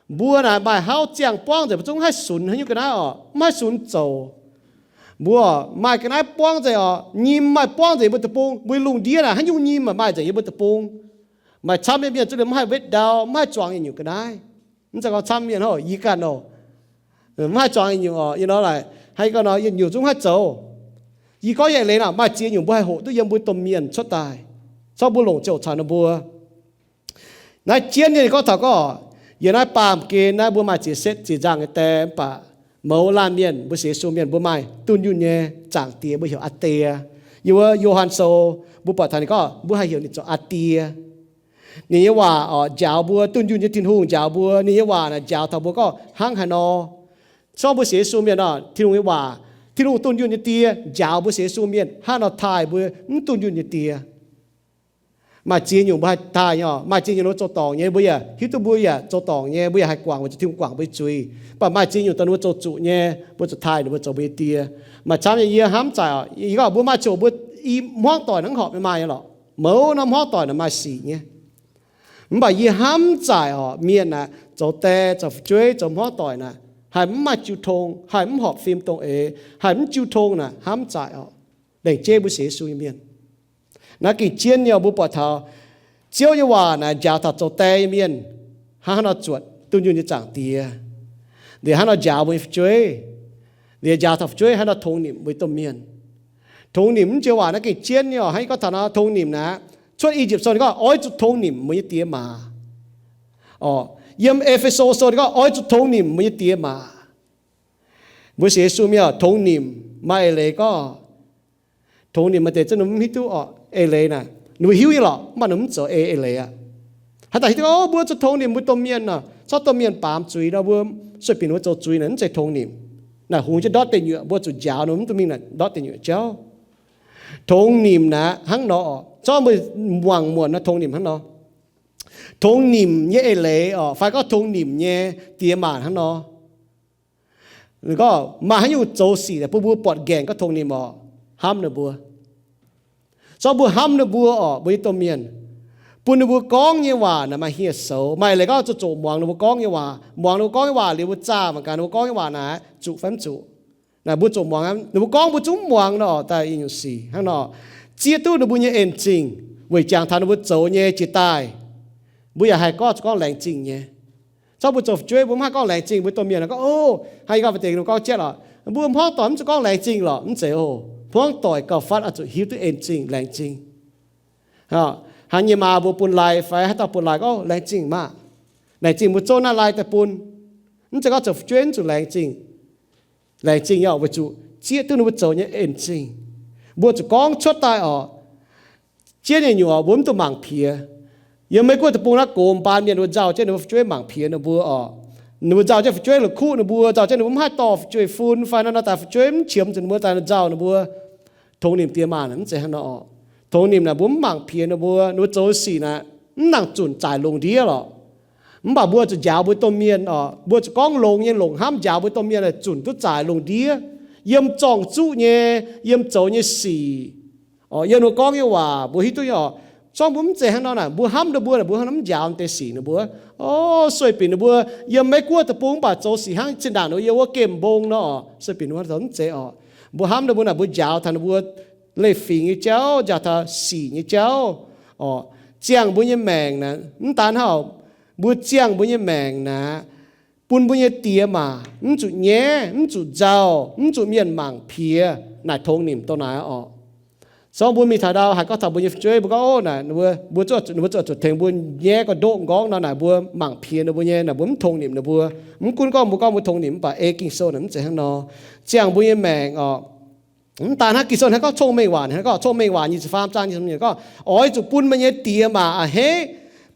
mbuo naaic maaih hauv ziangh buangv nzengc, mbuo zungv mv haih sunx haaix nyungc ga'naaiv oc, mv haih sunx zoux. Mbuo maaih ga'naaiv buangv nzengc oc, nyim maaih buangv nzengc mbuo deic-bung. Mbuo lungh ndiev naaic haaix nyungc nyim maaih nzengc yiem mbuo deic-bung. Maaih camv nyei mienh zungv liemh mv haih wetv ndau, mv haih zuangx yietc nyungc ga'naaiv. Mv zeiz gorngv camv mienh hnangv yie ganh oc, mv haih zuangx yietc nyungc oc. Yie nor laaic hnangv yie gorngv nor, yietc nyungc zungv mv haih zoux. Yie gorngv yiem eix leiz naaic maaih ziex nyungc mbuo haih hoqc duqv yiem mbuo domh mienh cuotv daaih, zorngv mbuo longc ziouc caux ninh mbuo. Naaiv jienv nyei ninh gorngv taux gorngv, yiem naaiv baamh gen naaiv mbuo maaih ziex setv ziex nzangh nyei die, mv baac mouz laanh mienh, mbuo sienx Yesu mienh, mbuo maaih dunh yunh nyei Zaangc Diex, mbuo heuc Aa Die. Yiem wuov Yo^han Sou mbuo buatc taux ninh gorngv mbuo haih heuc ninh zoux Aa Die. Ninh nyei waac oc njaaux mbuo, dunh yunh nyei Tin-Hungh njaaux mbuo. Ninh nyei waac naaic njaaux taux mbuo gorngv hnangv haaix nor. Zorngv mbuo sienx Yesu mienh oc, Tin-Hungh nyei waac, Tin-Hungh dunh yunh nyei Die njaaux mbuo sienx Yesu mienh hnangv haaix nor taaih mbuo mv dunh yunh nyei die. Maaih ziex nyungc mbuo haih taaih nyei oc. Maaih ziex nyungc ninh mbuo zoux dorngc nyei, mbuo yaac hiuv duqv mbuo yaac zoux dorngc nyei, mbuo yaac haih guangc weic zuqc Tin-Hungh guangc mbuo nyei zuiz. Mv baac maaih ziex nyungc dongh ninh mbuo zoux zuqc nyei, mbuo zuqc taaih ninh mbuo zoux mbuo nyei die. Maaih camv nyei yie hnamv zaaic oc, yie gorngv mbuo maaih ziouc mbuo i hmuangv doic naaic mv horpc nyei maaih nyei lorqc. Mouz norm hmuangv doic naaic maaih sic nyei. Mv baac yie hnamv zaaic oc, mienh aah, zoux die, zoux fu'jueiv, zoux hmuangv doic naaic, haih mv maaih jiu tong, haih mv horpc fim dongh eix, haih mv jiu tong naaic hnamv zaaic oc. Laengz jeiv mbuo sienx Yesu nyei mienh. Naaiv gengh jienv nyei oc, mbuo buatc taux Ziouv nyei waac naaic njaaux taux zoux die nyei mienh hnangv haaix nor zuotc dunh yunh nyei Zaangc Diex. Liuz hnangv haaix nor njaaux mbuo nyei fu'jueiv. Liuz njaaux taux fu'jueiv hnangv haaix nor tongx nimc mbuo nyei domh mienh. Tongx nimc mv joux waac naaiv gengh jienv nyei oc. Hnangv yie gorngv taux nor, tongx nimc naaic, Cuotv I^yipv Sou ninh gorngv oix zuqc tongx nimc mbuo nyei diex maac. Oc, yiem E^fe^so Sou ninh gorngv oix zuqc tongx nimc mbuo nyei diex maac. Mbuo sienx Yesu mienh oc, tongx nimc maaih eix leiz gorngv, tongx nimc maaih deix zungv ninh mv hiuv duqv oc, eix leiz naaic ninh mbuo hiuv nyei lorqc, mv baac ninh mv zoux ei, eix leiz aqv. Haaix dauh hiuv duqv, o, mbuo zuqc tongx nimc mbuo domh mienh oc, corc domh mienh baamz zuiz nor, mbuo sueih binc mbuo zoux zuiz naaic, mv zeiz tongx nimc. Naaic hungx jienv ndortv deic nyuoqc, mbuo zuqc njaaux ninh mv duqv mingh naaic ndortv deic nyuoqc jauv. Tongx nimc naaic hnangv nor oc, zorqv mbuo muangx muonc nor, tongx nimc hnangv nor. Tongx nimc nyei eix leiz oc, fai gorngv tongx nimc nyei diex maac hnangv nor. Gorngv maaih haaix nyungc zoux sic bun mbuo buatc nqaengc gorngv tongx nimc oc, hnamv ninh mbuo. Zorqv mbuo hnamv ninh mbuo oc, mbuo nyei domh mienh, bun ninh mbuo gorngv nyei waac naaic maaih hieh soux. Maaih leiz gorngv zuqc zoqc muangx ninh mbuo gorngv nyei waac. Muangx ninh mbuo gorngv nyei waac liuz, mbuo zaah mangc gaax ninh mbuo gorngv nyei waac naaic zuqc fai mv zuqc. Naaic mbuo zoqc muangx, ninh mbuo gorngv mbuo zungv mv muangx nor, daaih i nyungc sic hnangv nor. Zieqv duqv ninh mbuo nyei en zingh weic jangx taux ninh mbuo zoux nyei jiex daaih. Mbuo yaac haih gorngv zuqc gorngv laengz zingh nyei. Zorqv mbuo zoux fu'jueiv mbuo mv haih gorngv laengz zingh mbuo domh mienh gorngv, o, hnangv yie gorngv fai deix ninh gorngv jienv lorqc, mbuo hmuangv doic mv zuqc gorngv laengz zingh lorqc, mv zeiz oc. Hmuangv doic gauh fatv oix zuqc hiuv duqv en zingh, laengz zingh. Hnangv nyei maa mbuo bun lai fai haaix dauh bun lai gorngv, o, laengz zingh maah. Laengz zingh mbuo zouv naaiv lai daaih bun. Mv zeiz gorngv zoux fu'jueiv mv zuqc laengz zingh. Laengz zingh nyei oc, weic zuqc zieqv duqv ninh mbuo zoux nyei en zingh. Mbuo zuqc gorngv cuotv daaih oc. Zieqv nyei nyungc oc, mbuo mv dungx mangc piex. Yiem Meiv-Guoqv deic-bung naaiv gox mbaan mienh ninh mbuo nzauh jienv ninh mbuo fu'jueiv mangc piex ninh mbuo oc. Ninh mbuo nzauh jienv fu'jueiv la'kuqv ninh mbuo, nzauh jienv ninh mbuo mv haih dorh fu'jueiv fun fai naaiv nor daaih fu'jueiv mv qiemx zuqc ninh mbuo daaih nzauh ninh mbuo. Tongx nimc diex maac mv zeiz hnangv nor oc. Tongx nimc naaic mbuo mv mangc piex ninh mbuo, ninh mbuo zoux sic naaic mv nangc zunc zaaic lungh ndiev lorqc. Mv baac mbuo zuqc njaaux mbuo domh mienh oc, mbuo zuqc gorngv longx nyei longc hnamv njaaux mbuo domh mienh, zunh duqv zaaix lungh ndiev, yiem zorng-zuqv nyei, yiem zoux nyei sic, yiem mbuo gorngv nyei waac mbuo hiuv duqv nyei oc. Zorngv mbuo mv zeiz hnangv nor naaic, mbuo hnamv ninh mbuo, mbuo hnamv njaaux deix sic ninh mbuo. O, sueih binc ninh mbuo yiem Meiv-Guoqv deic-bung mv baac zoux sic hnangv zinh ndaangc ninh mbuo yiem wuov gemh mbong nor oc. Sueih binc ninh mbuo zoux mv zeiz oc. Mbuo hnamv ninh mbuo naaic, mbuo njaaux taux ninh mbuo leiz-fingx nyei jauv, njaaux taux sic nyei jauv oc. Ziangh mbuo nyei maengc naaic, mv daan hnangv, mbuo ziangh mbuo nyei maengc naaic, bun mbuo nyei diex maac mv zuqc nyaiv, mv zuqc nzauh, mv zuqc mienh mangc piex, naaic tongx nimc dongh naaic oc. Zorngv mbuo mingh taux ndau haiz gorngv taux mbuo nyei fu'jueiv, mbuo gorngv, O, naaic mbuo, mbuo zuqc, ninh mbuo zuqc, zuqc tengx mbuo nyaiv gorn-ndoqv nqorngv nor naaic, mbuo mangc piex ninh mbuo nyei naaic, mbuo mv tongx nimc ninh mbuo. Mv gunv gorngv mbuo gorngv mbuo tongx nimc mv baac ei Ging-Sou naaic mv zeiz hnangv nor. Ziangh mbuo nyei maengc oc, mv daan hnangv Ging-Sou hnangv gorngv cong-mengh waac, hnangv gorngv cong-mengh waac nyic ziepc faam zaang nyic ziepc faam gorngv, Oix zuqc bun meih nyei diex maac a'hneiv,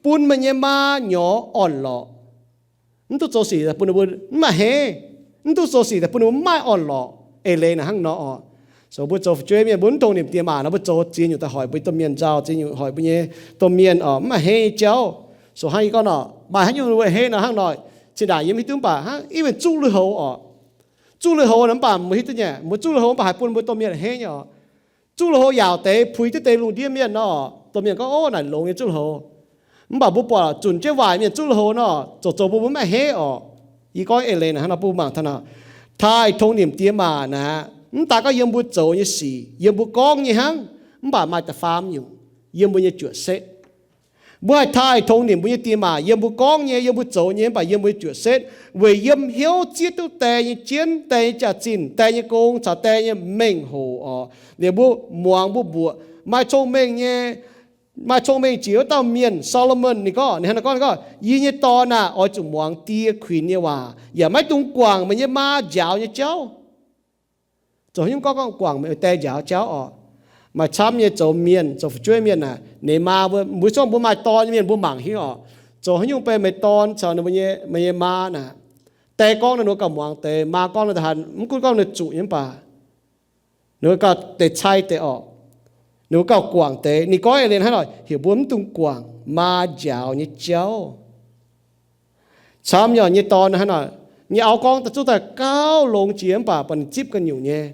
bun meih nyei maa nyorx orn-lorqc. Mv duqv zoux sic daaih bun ninh mbuo mv maaih a'hneiv, mv duqv zoux sic daaih bun ninh mbuo mv maaih orn-lorqc. Eix leiz naaic hnangv nor oc. So mbuo zoux fu'jueiv mienh mbuo mv tongx nimc diex maac nor, mbuo zoux ziex nyungc daaih hoic mbuo domh mienh nzauh, ziex nyungc hoic mbuo nyei domh mienh oc mv maaih a'hneiv nyei jauv. So hnangv yie gorngv nor, maaih haaix nyungc mbuo a'hneiv nor hnangv nor, zinh ndaangc yie mv hiuv duqv mv baac hnangv even zuqv lui-houx oc. Zuqv lui-houx nor mv baac mbuo hiuv duqv nyei, mbuo zuqv lui-houx mv baac haih bun mbuo domh mienh a'hneiv nyei oc. Zuqv lui-houx yaauc deix puix duqv deix lungh ndiev mienh nor, domh mienh gorngv, O, naaic longx nyei zuqv lui-houx. Mv baac mbuo buatc zunc jienv waaic mienh zuqv lui-houx nor, zoux zoux bun mbuo mv a'hneiv oc. Yie gorngv eix leiz naaic hnangv nor bun mbuo mangc taux naaic, taaih tongx nimc diex maac naaic, mv daan gorngv yiem mbuo zoux nyei sic, yiem mbuo gorngv nyei hnangv, mv baac maaih da'faam nyungc, yiem mbuo nyei juoqc setv. Mbuo haih taaih tongx nimc mbuo nyei diex maac yiem mbuo gorngv nyei, yiem mbuo zoux nyei, mv baac yiem mbuo nyei juoqc setv, weic yiem hnyouv zieqv duqv die nyei jienv, die nyei jaax-zinh, die nyei gong caux die nyei mengh hoc oc. Liuz mbuo muangx mbuo mbuoqc maaih cong-mengh nyei, maaih cong-mengh jiex wuov dauh mienh, Saa^lo^morn, ninh gorngv, ninh hnangv naaiv gorngv, ninh gorngv, Yie nyei dorn aah! Oix zuqc muangx die kuinx nyei waac, yaac maiv dungx guangc meih nyei maa njaaux nyei jauv. Zoux haaix nyungc gorngv, gorngv guangc meih die njaaux jauv oc? Maaih camv nyei zoux mienh, zoux fu'jueiv mienh aah, ninh maa mbuo, mbuo zorngv mbuo maaih dorn nyei mienh mbuo mangc hingv oc. Zoux haaix nyungc benx meih dorn caux ninh mbuo nyei, meih nyei maa naaic, die gorngv naaiv ninh mbuo gauh muangx deix, maa gorngv naaiv deix haaix, mv gunv gorngv ninh zuqc nyei mv baac ninh mbuo gauh deix cai deix oc. Ninh mbuo gauh guangc deix. Ninh gorngv eix leiz hnangv nor, heuc mbuo mv dungx guangc maa njaaux nyei jauv. Camv nyei nyei dorn hnangv nor, nyei auv gorngv daaih zuqc daaih gauh longx jiex mv baac bun ninh zipv ganh nyungc nyei.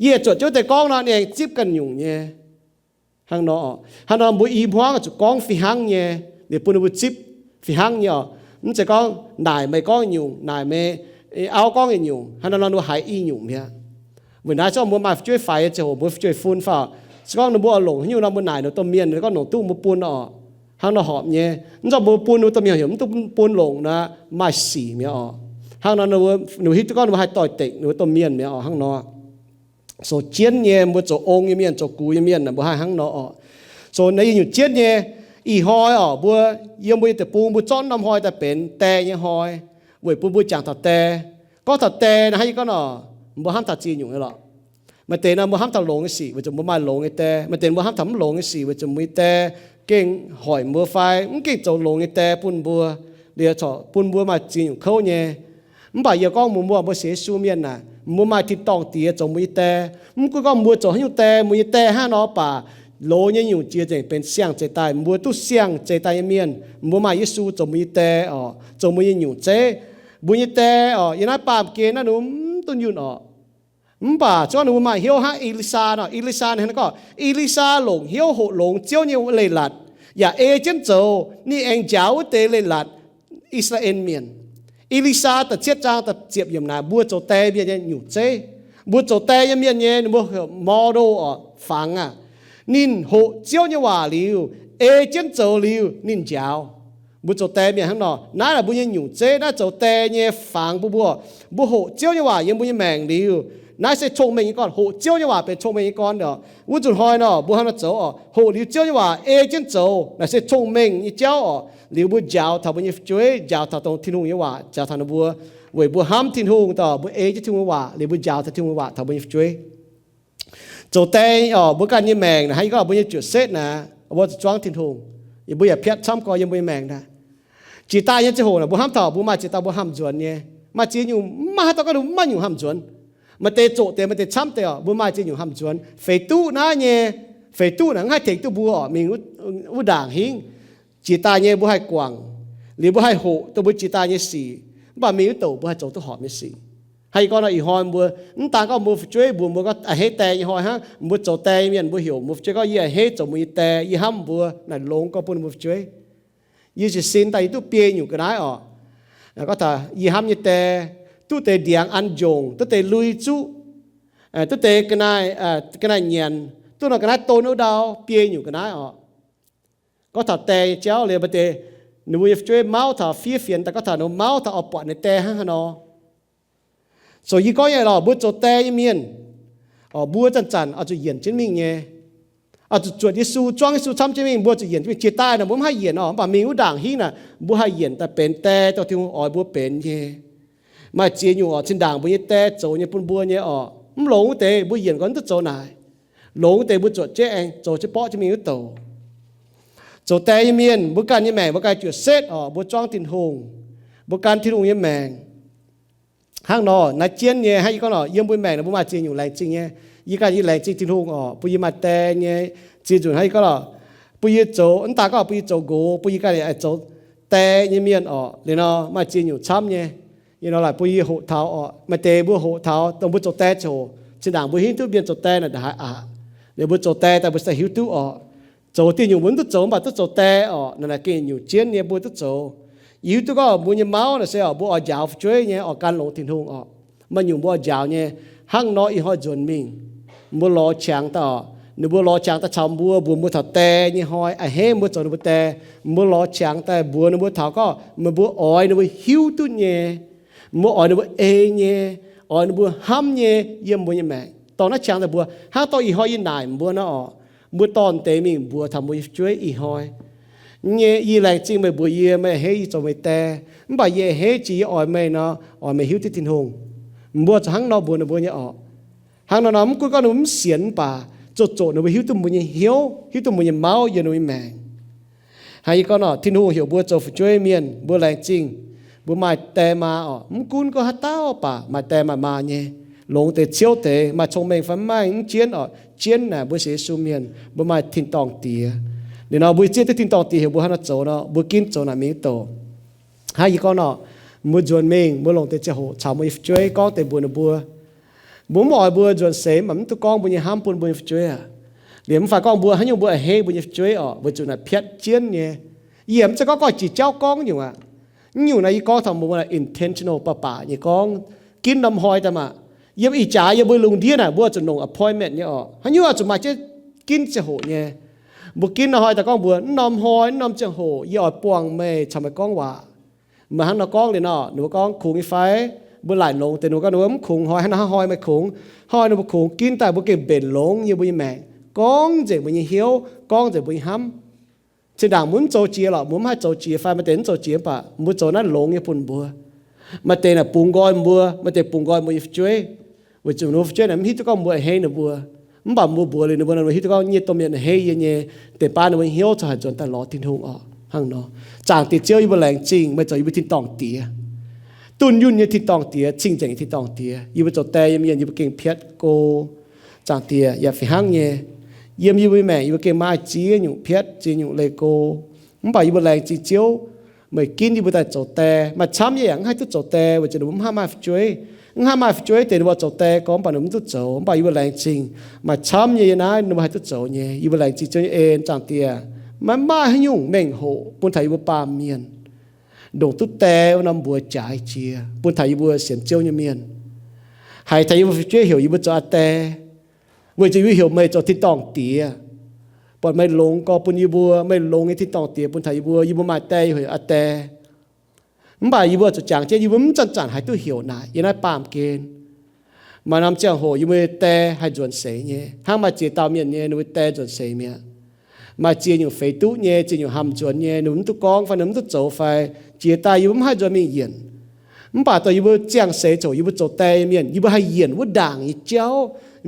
Yie zuotc jienv deix gorngv nor, ninh aengx zipv ganh nyungc nyei. Hnangv nor, hnangv nor mbuo i hmuangv zuqc gorngv fih hnangv nyei, liuz bun ninh mbuo zipv fih hnangv nyei oc. Mv zeiz gorngv naaic meih gorngv nyungc, naaic meih auv gorngv nyungc, hnangv nor nor ninh mbuo haiz i nyungc mi'aqv. Weic naaiv zorngv mbuo maaih fu'jueiv faix nyei ziangh hoc mbuo fu'jueiv fun faaux, se gorngv ninh mbuo oix longc haaix nyungc nor mbuo naaic ninh mbuo domh mienh, ninh gorngv longc duqv mbuo bun oc. Hnangv nor horpc nyei. Mv zorqv mbuo bun ninh mbuo domh mienh heuc mv duqv bun longc nor, maaih sic mi'aqv oc. Hnangv nor ninh mbuo hiuv duqv gorngv ninh mbuo haih doix-dekc ninh mbuo domh mienh mi'aqv oc. Hnangv nor zoux jienv nyei, mbuo zoux ong nyei mienh, zoux gux nyei mienh, mbuo haih hnangv nor oc. Zoux naaiv nyungc jienv nyei. Ih hnoi oc, mbuo yiem mbuo nyei deic-bung mbuo zorqv norm hnoi daaih benx die nyei hnoi, weic bun mbuo jangx taux die. Gorngv taux die naaiv, hnangv yie gorngv nor, mbuo hnamv taux ziex nyungc nyei lorqc. Maaih deix nor mbuo hnamv taux longx nyei sic weic zuqc mbuo maaih longx nyei die. Maaih deix mbuo hnamv taux mv longx nyei sic weic zuqc mbuo nyei die gengh hoic mbuo fai mv gengh zoux longx nyei die bun mbuo. Liuz corc bun mbuo maaih ziex nyungc kouv nyei. Mv baac yie gorngv mbuox mbuo, mbuo sienx Yesu mienh aah, mbuo maaih tin-dorngh Diex zoux mbuo nyei die. Mv gunv gorngv mbuo zoux haaix nyungc die, mbuo nyei die hnangv nor, mv baac loz nyei nyungc jiex nzengc benx siang-zeix daaih. Mbuo duqv siang-zeix daaih nyei mienh, mbuo maaih Yesu zoux mbuo nyei die oc, zoux mbuo nyei nyungc zeiv. Mbuo nyei die oc, yiem naaiv baamh gen naaiv nor mv dunh yunh oc. Mv baac se gorngv ninh mbuo maaih hnyouv hnangv E^li^saa nor, E^li^saa ninh hnangv gorngv, E^li^saa longc hnyouv hoqc longx Ziouv nyei leiz-latc, yaac ei jienv zoux. Ninh aengx njaaux wuov deix leiz-latc, I^saa^laa^en Mienh. E^li^saa da'cietv zaang da'ziepc yiemc naaic, mbuo zoux die mienh nyei nyungc zeiv. Mbuo zoux die nyei mienh nyei, ninh mbuo heuc model oc, fangx aah. Ninh hoqc Ziouv nyei waac liuz, ei jienv zoux liuz, ninh njaaux. Mbuo zoux die mienh hnangv nor, naaiv naaic mbuo nyei nyungc zeiv, naaiv zoux die nyei fangx bun mbuo. Mbuo hoqc Ziouv nyei waac yiem mbuo nyei maengc liuz, naaiv se cong-mengh nyei gorn. Hoqc Ziouv nyei waac benx cong-mengh nyei gorn oc. Wuov nzunc hnoi nor, mbuo hnangv nor zoux oc, hoqc liuz Ziouv nyei waac ei jienv zoux, naaic se cong-mengh nyei jauv oc. Liuz mbuo njaaux taux mbuo nyei fu'jueiv, njaaux taux dongh Tin-Hungh nyei waac njaaux taux ninh mbuo, weic mbuo hnamv Tin-Hungh daaih, mbuo ei jienv Tin-Hungh nyei waac liuz mbuo njaaux taux Tin-Hungh nyei waac taux mbuo nyei fu'jueiv. Zoux die oc, mbuo ganh nyei maengc naaic, hnangv yie gorngv mbuo nyei juoqc setv naaic, mbuo zuqc zuangv Tin-Hungh. Yie mbuo yaac piatv camv gorx yiem mbuo nyei maengc naaic. Jiex daaih nyei ziangh hoc naaic, mbuo hnamv taux mbuo maaih ziex dauh mbuo hnamv nzuonx nyei. Maaih ziex nyungc, mv maaih haaix dauh ganh mv maaih nyungc hnamv nzuonx. Maaih deix zoqc deix, maaih deix camv deix oc. Mbuo maaih ziex nyungc hnamv nzuonx. Feix duqv naaiv nyei, feix duqv naaic mv haih tengx duqv mbuo oc, mingh wuov ndaangc hingv. Jiex daaih nyei mbuo haih guangc. Liuz mbuo haih hoqc dongh mbuo jiex daaih nyei sic, mv baac mingh wuov douc mbuo haih zoux duqv horpc nyei sic. Hnangv yie gorngv nor, ih hnoi mbuo mv daan gorngv mbuo fu'jueiv mbuox mbuo gorngv a'hneiv die nyei hnoi hnangv, mbuo zoux die nyei mienh mbuo heuc mbuo fu'jueiv gorngv yie a'hneiv zoux mbuo nyei die, yie hnamv mbuo naaic longx gorx bun mbuo fu'jueiv. Yie jiez sin daaih yie duqv biei nyungc ga'naaiv orqc. Gorngv taux yie hnamv nyei die, duqv deix ndiangx an njongc, duqv deix lui zuqv, duqv deix ga'naaiv nyanc, duqv nor ga'naaiv don wuov ndau, biei nyungc ga'naaiv orqc. Gorngv taux die nyei jauv liuz maaih deix ninh mbuo nyei fu'jueiv mauv taux fiev fienx daaih, gorngv taux ninh mbuo mauv taux oix buatc ninh die hnangv haaix nor. So yie gorngv nyei lorqc, mbuo zoux die nyei mienh, mbuo zanc-zanc oix zuqc yienc jienv mingh nyei, oix zuqc zuotc Yesu, zuangv Yesu camv jienv mingh, mbuo zuqc yienc jienv mingh. Jiex daaih naaic mbuo mv haih yienc orqc, mv baac mingh wuov ndaangc hingv naaic mbuo haih yienc daaih benx die dongh Tin-Hungh oix mbuo benx nyei. Maaih ziex nyungc orqc, zinh ndaangc mbuo nyei die zoux nyei bun mbuo nyei orqc, mv longx wuov deix mbuo yienc gorngv duqv zoux naaic. Longx wuov deix mbuo zuotc jienv aengx zoux jienv borqv jienv mingh wuov douc. Zoux die nyei mienh mbuo ganh nyei maengc mbuo ganh juoqc setv orqc, mbuo zuangv Tin-Hungh, mbuo gan Tin-Hungh nyei maengc. Hnangv nor naaiv jienv nyei, hnangv yie gorngv nor, yiem mbuo maengc naaic mbuo maaih ziex nyungc laengz zingh nyei. Yie ganh yie laengz zingh Tin-Hungh orqc, bun yie maaih die nyei ziex nzunc, hnangv yie gorngv nor, bun yie zoux, mv daan gorngv bun yie zoux nqox, bun yie ganh yaac zoux die nyei mienh orqc. Liuz nor maaih ziex nyungc camv nyei. Yie nor laaic bun yie hoqc taux orqc. Maaih deix mbuo hoqc taux dongh mbuo zoux die ziangh hoc, zinh ndaangc mbuo hiuv duqv mienh zoux die naaic ndongc haaix aqc. Liuz mbuo zoux die daaih mbuo se hiuv duqv orqc. Zoux dieh nyungc mbuo mv duqv zoux, mv baac duqv zoux die orqc, naaic naaic gengh nyungc jienv nyei mbuo duqv zoux. Yie hiuv duqv gorngv mbuo nyei mauv naaic se orqc, mbuo oix njaaux fu'jueiv nyei, oix gan longx Tin-Hungh orqc. Maaih nyungc mbuo oix njaaux nyei. Hnangv nor ih hnoi nzuonx mingh, mbuo lorz qangx daaih orqc, ninh mbuo lorz qangx daaih caux mbuo, mbuox mbuo taux die nyei hnoi, a'hneiv mbuo zoux ninh mbuo die. Mbuo lorz qangx daaih mbuox ninh mbuo taux gorngv meih mbuo oix ninh mbuo hiuv duqv nyei, mbuo oix ninh mbuo ei nyei, oix ninh mbuo hnamv nyei yiem mbuo nyei maengc. Dorh naaiv qangx daaih mbuox, hnangv dorh ih hnoi yie naaic mbuo nor orqc, mbuo dorh deix mingh mbuox taux mbuo nyei fu'jueiv ih hnoi nyei, yie laengz zingh meih mbuox yie, meih a'hneiv yie zoux meih die, mv baac yie a'hneiv jiex yie oix meih nor, oix meih hiuv duqv Tin-Hungh. Mbuo zuqc hnangv nor mbuox ninh mbuo nyei orqc. Hnangv nor nor mv gunv gorngv ninh mbuo mv sienx mv baac zuqc zoqc ninh mbuo hiuv duqv mbuo nyei hnyouv, hiuv duqv mbuo nyei mauv yiem ninh mbuo nyei maengc. Hnangv yie gorngv nor, Tin-Hungh heuc mbuo zoux fu'jueiv mienh, mbuo laengz zingh, mbuo maaih die maa orqc. Mv gunv gorngv haaix dauh baac maaih die maaih maa nyei, longx deix ciouv deix, maaih cong-mengh fai mv maaih mv jienv orqc. Jienv naaic mbuo sienx Yesu mienh mbuo maaih tin-dorngh Diex. Liuz nor mbuo zieqv duqv tin-dorngh Diex heuc mbuo haaix nor zoux nor, mbuo ginv zoux naaic mingh douc. Hnangv yie gorngv nor, mbuo nzuonx mingh mbuo longc deix ziangh hoc caux mbuo nyei fu'jueiv gorngv deix mbuox ninh mbuo. Mbuo mv oix mbuo nzuonx seix mv baac mv duqv gorngv mbuo nyei hnamv bun mbuo nyei fu'jueiv aac. Liemh mv fai gorngv mbuo haaix nyungc mbuo a'hneiv mbuo nyei fu'jueiv orqc, weic zuqc naaic piatv jienv nyei. Yie mv zeiz gorngv gorngv jiex jauv gorngv nyungc aac. Nyungc naaic yie gorngv taux mbuo naaic intentional baac baac nyei gorngv, ginv norm hnoi daaih maah. Yiem ih jaax yiem mbuo lungh ndiev naaic mbuo zuqc nongc appointment nyei orqc. Haaix nyungc zuqc maaih jienv ginv ziangh hoc nyei. Mbuo ginv norm hnoi daaih gorngv mbuox, mv norm hnoi mv norm ziangh hoc yie oix buangh meih caux meih gorngv waac. Meih hnangv nor gorngv liuz nor, ninh mbuo gorngv kungx nyei fai? Mbuo laaic longx deix ninh mbuo gorngv ninh mbuo mv kungx hnoi, hnangv nor hnoi meih kungx. Hnoi ninh mbuo kungx ginv daaih mbuo gengh mbenc longx yiem mbuo nyei maengc, gorngv nzengc mbuo nyei hnyouv, gorngv nzengc mbuo nyei hnamv. Zinh ndaangc mbuo mv zoux jiex lorqc, mbuo mv haih zoux jiex fai maaih deix mv zoux jiex mv baac mbuo zoux naaiv longx nyei bun mbuo. Maaih deix naaic bungx nqoi mbuo, maaih deix bungx nqoi mbuo nyei fu'jueiv, weic zuqc ninh mbuo fu'jueiv naaic mv hiuv duqv gorngv mbuo a'hneiv ninh mbuo. Mv baac mbuo mbuox liuz ninh mbuo, ninh mbuo hiuv duqv gorngv nyei domh mienh a'hneiv yie nyei, deix baav ninh mbuo nyei hnyouv corc haih nzuonx daaih lorz Tin-Hungh orqc. Hnangv nor, zaangc Diex Ziouv, yie mbuo laengz zingh meih zoux yie mbuo tin-dorngh Diex, dunh yunh nyei tin-dorngh Diex, cing-nzengc nyei tin-dorngh Diex. Yie mbuo zoux die nyei mienh yie mbuo gengh piatv go. Zaangc Diex, yaac fih hnangv nyei, yiem yie mbuo maengc yie mbuo gengh maaih ziex nyungc piatv ziex nyungc leih go. Mv baac yie mbuo laengz zingh Ziouv, meih ginv yie mbuo daaih zoux die. Maaih camv yie yaac mv haih duqv zoux die weic zuqc ninh mbuo mv haih maaih fu'jueiv. Mv haih maaih fu'jueiv deix ninh mbuo zoux die gorngv mv baac ninh mbuo mv duqv zoux. Mv baac yie mbuo laengz zingh, maaih camv nyei yie naaiv ninh mbuo haih duqv zoux nyei. Yie mbuo laengz zingh Ziouv nyei en. Zaangc Diex, maiv maaih haaix nyungc mengh hoc bun taux yie mbuo baamh mienh ndongc duqv die wuov norm mbuox jaaix jiex bun taux yie mbuo sienx Ziouv nyei mienh. Haiz taux yie mbuo fu'jueiv heuc yie mbuo zoux aa die, weic zuqc yie mbuo heuc meih zoux tin-dorngh Diex, buatc meih longx gorx bun yie mbuo, meih longx nyei tin-dorngh Diex bun taux yie mbuo, yie mbuo maaih die yie heuc aa die. Mv baac yie mbuo zuqc jangx jienv yie mbuo mv zanc-zanc haih duqv heuc naaic yiem naaiv baamh gen. Maaih norm ziangh hoc yie mbuo nyei die haih nzuonx seix nyei, hnangv maaih ziex dauh mienh nyei ninh mbuo die nzuonx seix mi'aqv. Maaih ziex nyungc feix duqv nyei, ziex nyungc hamh nzuonx nyei, ninh mbuo mv duqv gorngv fai ninh mv duqv zoux fai jiex daaih yie mbuo mv haih nzuonx mingh yienc. Mv baac dongh yie mbuo ziangh seix ziouc yie mbuo zoux die nyei mienh, yie mbuo haih yienc wuov ndaangc nyei jauv,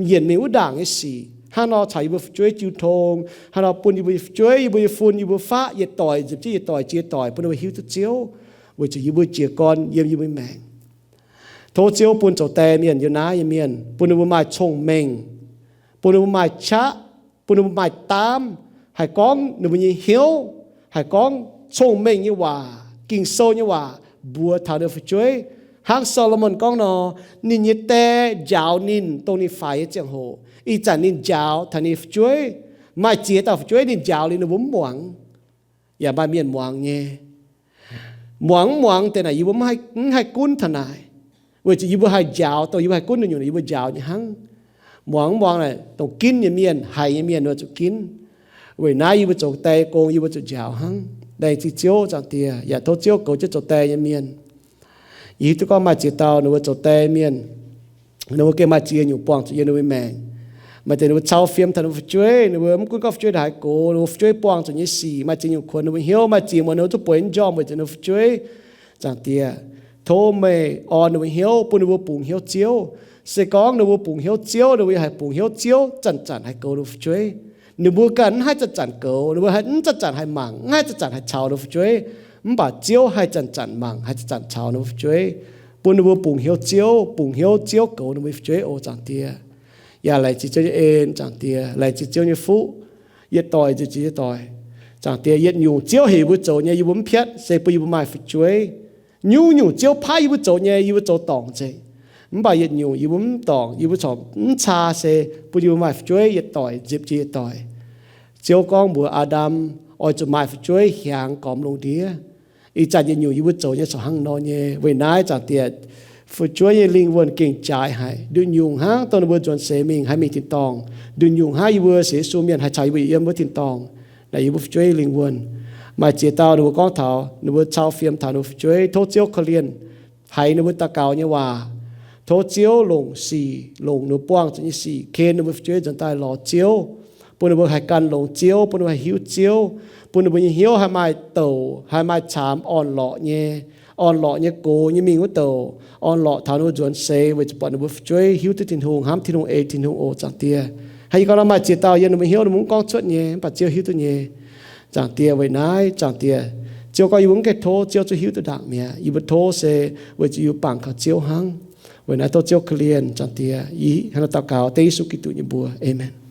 yienc mingh wuov ndaangc nyei sic. Hnangv nor caux yie mbuo fu'jueiv jiu tong, hnangv nor bun yie mbuo nyei fu'jueiv, yie mbuo nyei fun, yie mbuo faqv yietc doic nzipc jienv yietc doic jiex doic bun ninh mbuo hiuv duqv Ziouv, weic zuqc yie mbuo jiez gorn yiem yie mbuo nyei maengc. Tov Ziouv bun zoux die mienh yiem naaiv nyei mienh, bun ninh mbuo maaih cong-mengh, bun ninh mbuo maaih qaqv, bun ninh mbuo maaih daamv, haih gorngv ninh mbuo nyei hnyouv, haih gorngv cong-mengh nyei waac, Ging-Sou nyei waac mbuox taux ninh fu'jueiv. Hnangv Saa^lo^morn gorngv nor, ninh nyei die njaaux ninh dongh ninh faix nyei ziangh hoc, ih zanc ninh njaaux taux ninh fu'jueiv. Maaih ziex dauh fu'jueiv ninh njaaux liuz ninh mbuo mv muangx. Yaac maaih mienh muangx nyei. Muangx mv muangx deix naaic yie mbuo mv haih gunv taux naaic, weic zuqc yie mbuo haih njaaux dongh yie mbuo haih gunv nyungc-nyungc yie mbuo njaaux nyei hnangv. Muangx mv muangx naaic dongh ginv nyei mienh, haiz nyei mienh ninh mbuo zuqc ginv. Weic naaiv yie mbuo zoux die gong yie mbuo zuqc njaaux hnangv. Laengz zingh Ziouv, Zaangc Diex, yaac tov Ziouv goux jienv zoux die nyei mienh. Yie hiuv duqv gorngv maaih ziex dauh ninh mbuo zoux die mienh, ninh mbuo gengh maaih ziex nyungc buangh zuqc yiem ninh mbuo maengc. Maaih deix ninh mbuo cau fiem taux ninh mbuo fu'jueiv, ninh mbuo mv gunv gorngv fu'jueiv ndongc haaix gox, ninh mbuo fu'jueiv buangh zuqc nyei sic, maaih ziex nyungc kuonx ninh mbuo hnyouv, maaih ziex muonz ninh mbuo zungv bueix nyei njormh weic zuqc ninh mbuo fu'jueiv. Zaangc Diex, tov meih orn ninh mbuo hnyouv, bun ninh mbuo bungx hnyouv Ziouv. Se gorngv ninh mbuo bungx hnyouv Ziouv, ninh mbuo yaac haih bungx hnyouv Ziouv zanc-zanc haih goux ninh mbuo fu'jueiv. Ninh mbuo ganh mv haih zanc-zanc goux, ninh mbuo mv haih zanc-zanc haih mangc, mv haih zanc-zanc haih caux ninh mbuo fu'jueiv, mv baac Ziouv haih zanc-zanc mangc, haih zanc-zanc caux ninh mbuo fu'jueiv, bun ninh mbuo bungx hnyouv Ziouv, bungx hnyouv Ziouv goux ninh mbuo fu'jueiv oc, Zaangc Diex. Yaac laengz zingh Ziouv nyei en, Zaangc Diex, laengz zingh Ziouv nyei fuqv, yietc doic nziex yietc doic. Zaangc Diex, yietc nyungc Ziouv heuc yie mbuo zoux nyei yie mbuo mv piatv, se bun yie mbuo maaih fu'jueiv. Nyungc-nyungc Ziouv paaiv yie mbuo zoux nyei yie mbuo zoux dorngc nzengc. Mv baac yietc nyungc yie mbuo mv dorngc, yie mbuo corc mv caa, se bun yie mbuo maaih fu'jueiv yietc doic nzipc jiex yietc doic. Ziouv gorngv mbuox Aa^ndam, oix zuqc maaih fu'jueiv hiaangx gormx lungh ndiev. Ih zanc yietc nyungc yie mbuo zoux nyei corc hnangv nor nyei. Weic naaiv, Zaangc Diex, fu'jueiv nyei lingh wuonh gengh jaaix haic. Nduqc nyungc hnangv dongh ninh mbuo nzuonx seix mingh haih mingh tin-dorngh. Nduqc nyungc hnangv yie mbuo sienx Yesu mienh haih caux yie mbuo yiem wuov tin-dorngh. Naaic yie mbuo fu'jueiv nyei lingh wuonh, maaih ziex dauh ninh mbuo gorngv taux ninh mbuo cau fiem taux ninh mbuo fu'jueiv, tov Ziouv korv-lienh haiz ninh mbuo daux gaux nyei waac. Tov Ziouv longc sic, longc ninh mbuo buangh zuqc nyei sic ken ninh mbuo fu'jueiv nzuonx daaih lorz Ziouv, bun ninh mbuo haih gan longx Ziouv, bun ninh mbuo haih hiuv Ziouv, bun ninh mbuo nyei hnyouv haih maaih douc, haih maaih caamx orn-lorqc nyei, orn-lorqc nyei gox nyei mingh wuov douc, orn-lorqc taux ninh mbuo nzuonx seix weic zuqc buatc ninh mbuo fu'jueiv hiuv duqv Tin-Hungh, hnamv Tin-Hungh, ei Tin-Hungh oc, Zaangc Diex. Hnangv yie gorngv nor, maaih ziex dauh yiem ninh mbuo hnyouv ninh mbuo mv gorngv cuotv nyei, mv baac Ziouv hiuv duqv nyei. Zaangc Diex, weic naaiv, Zaangc Diex, Ziouv gorngv yie mbuo mv gaengh tov Ziouv zuqc hiuv duqv ndaangc mi'aqv. Yie mbuo tov se weic zuqc yie mbuo bangc kaux Ziouv hnangv. Weic naaiv tov Ziouv korv-lienh, Zaangc Diex. Yie hnangv naaiv daux gaux dengv Yesu Giduc nyei mbuox. Aamen.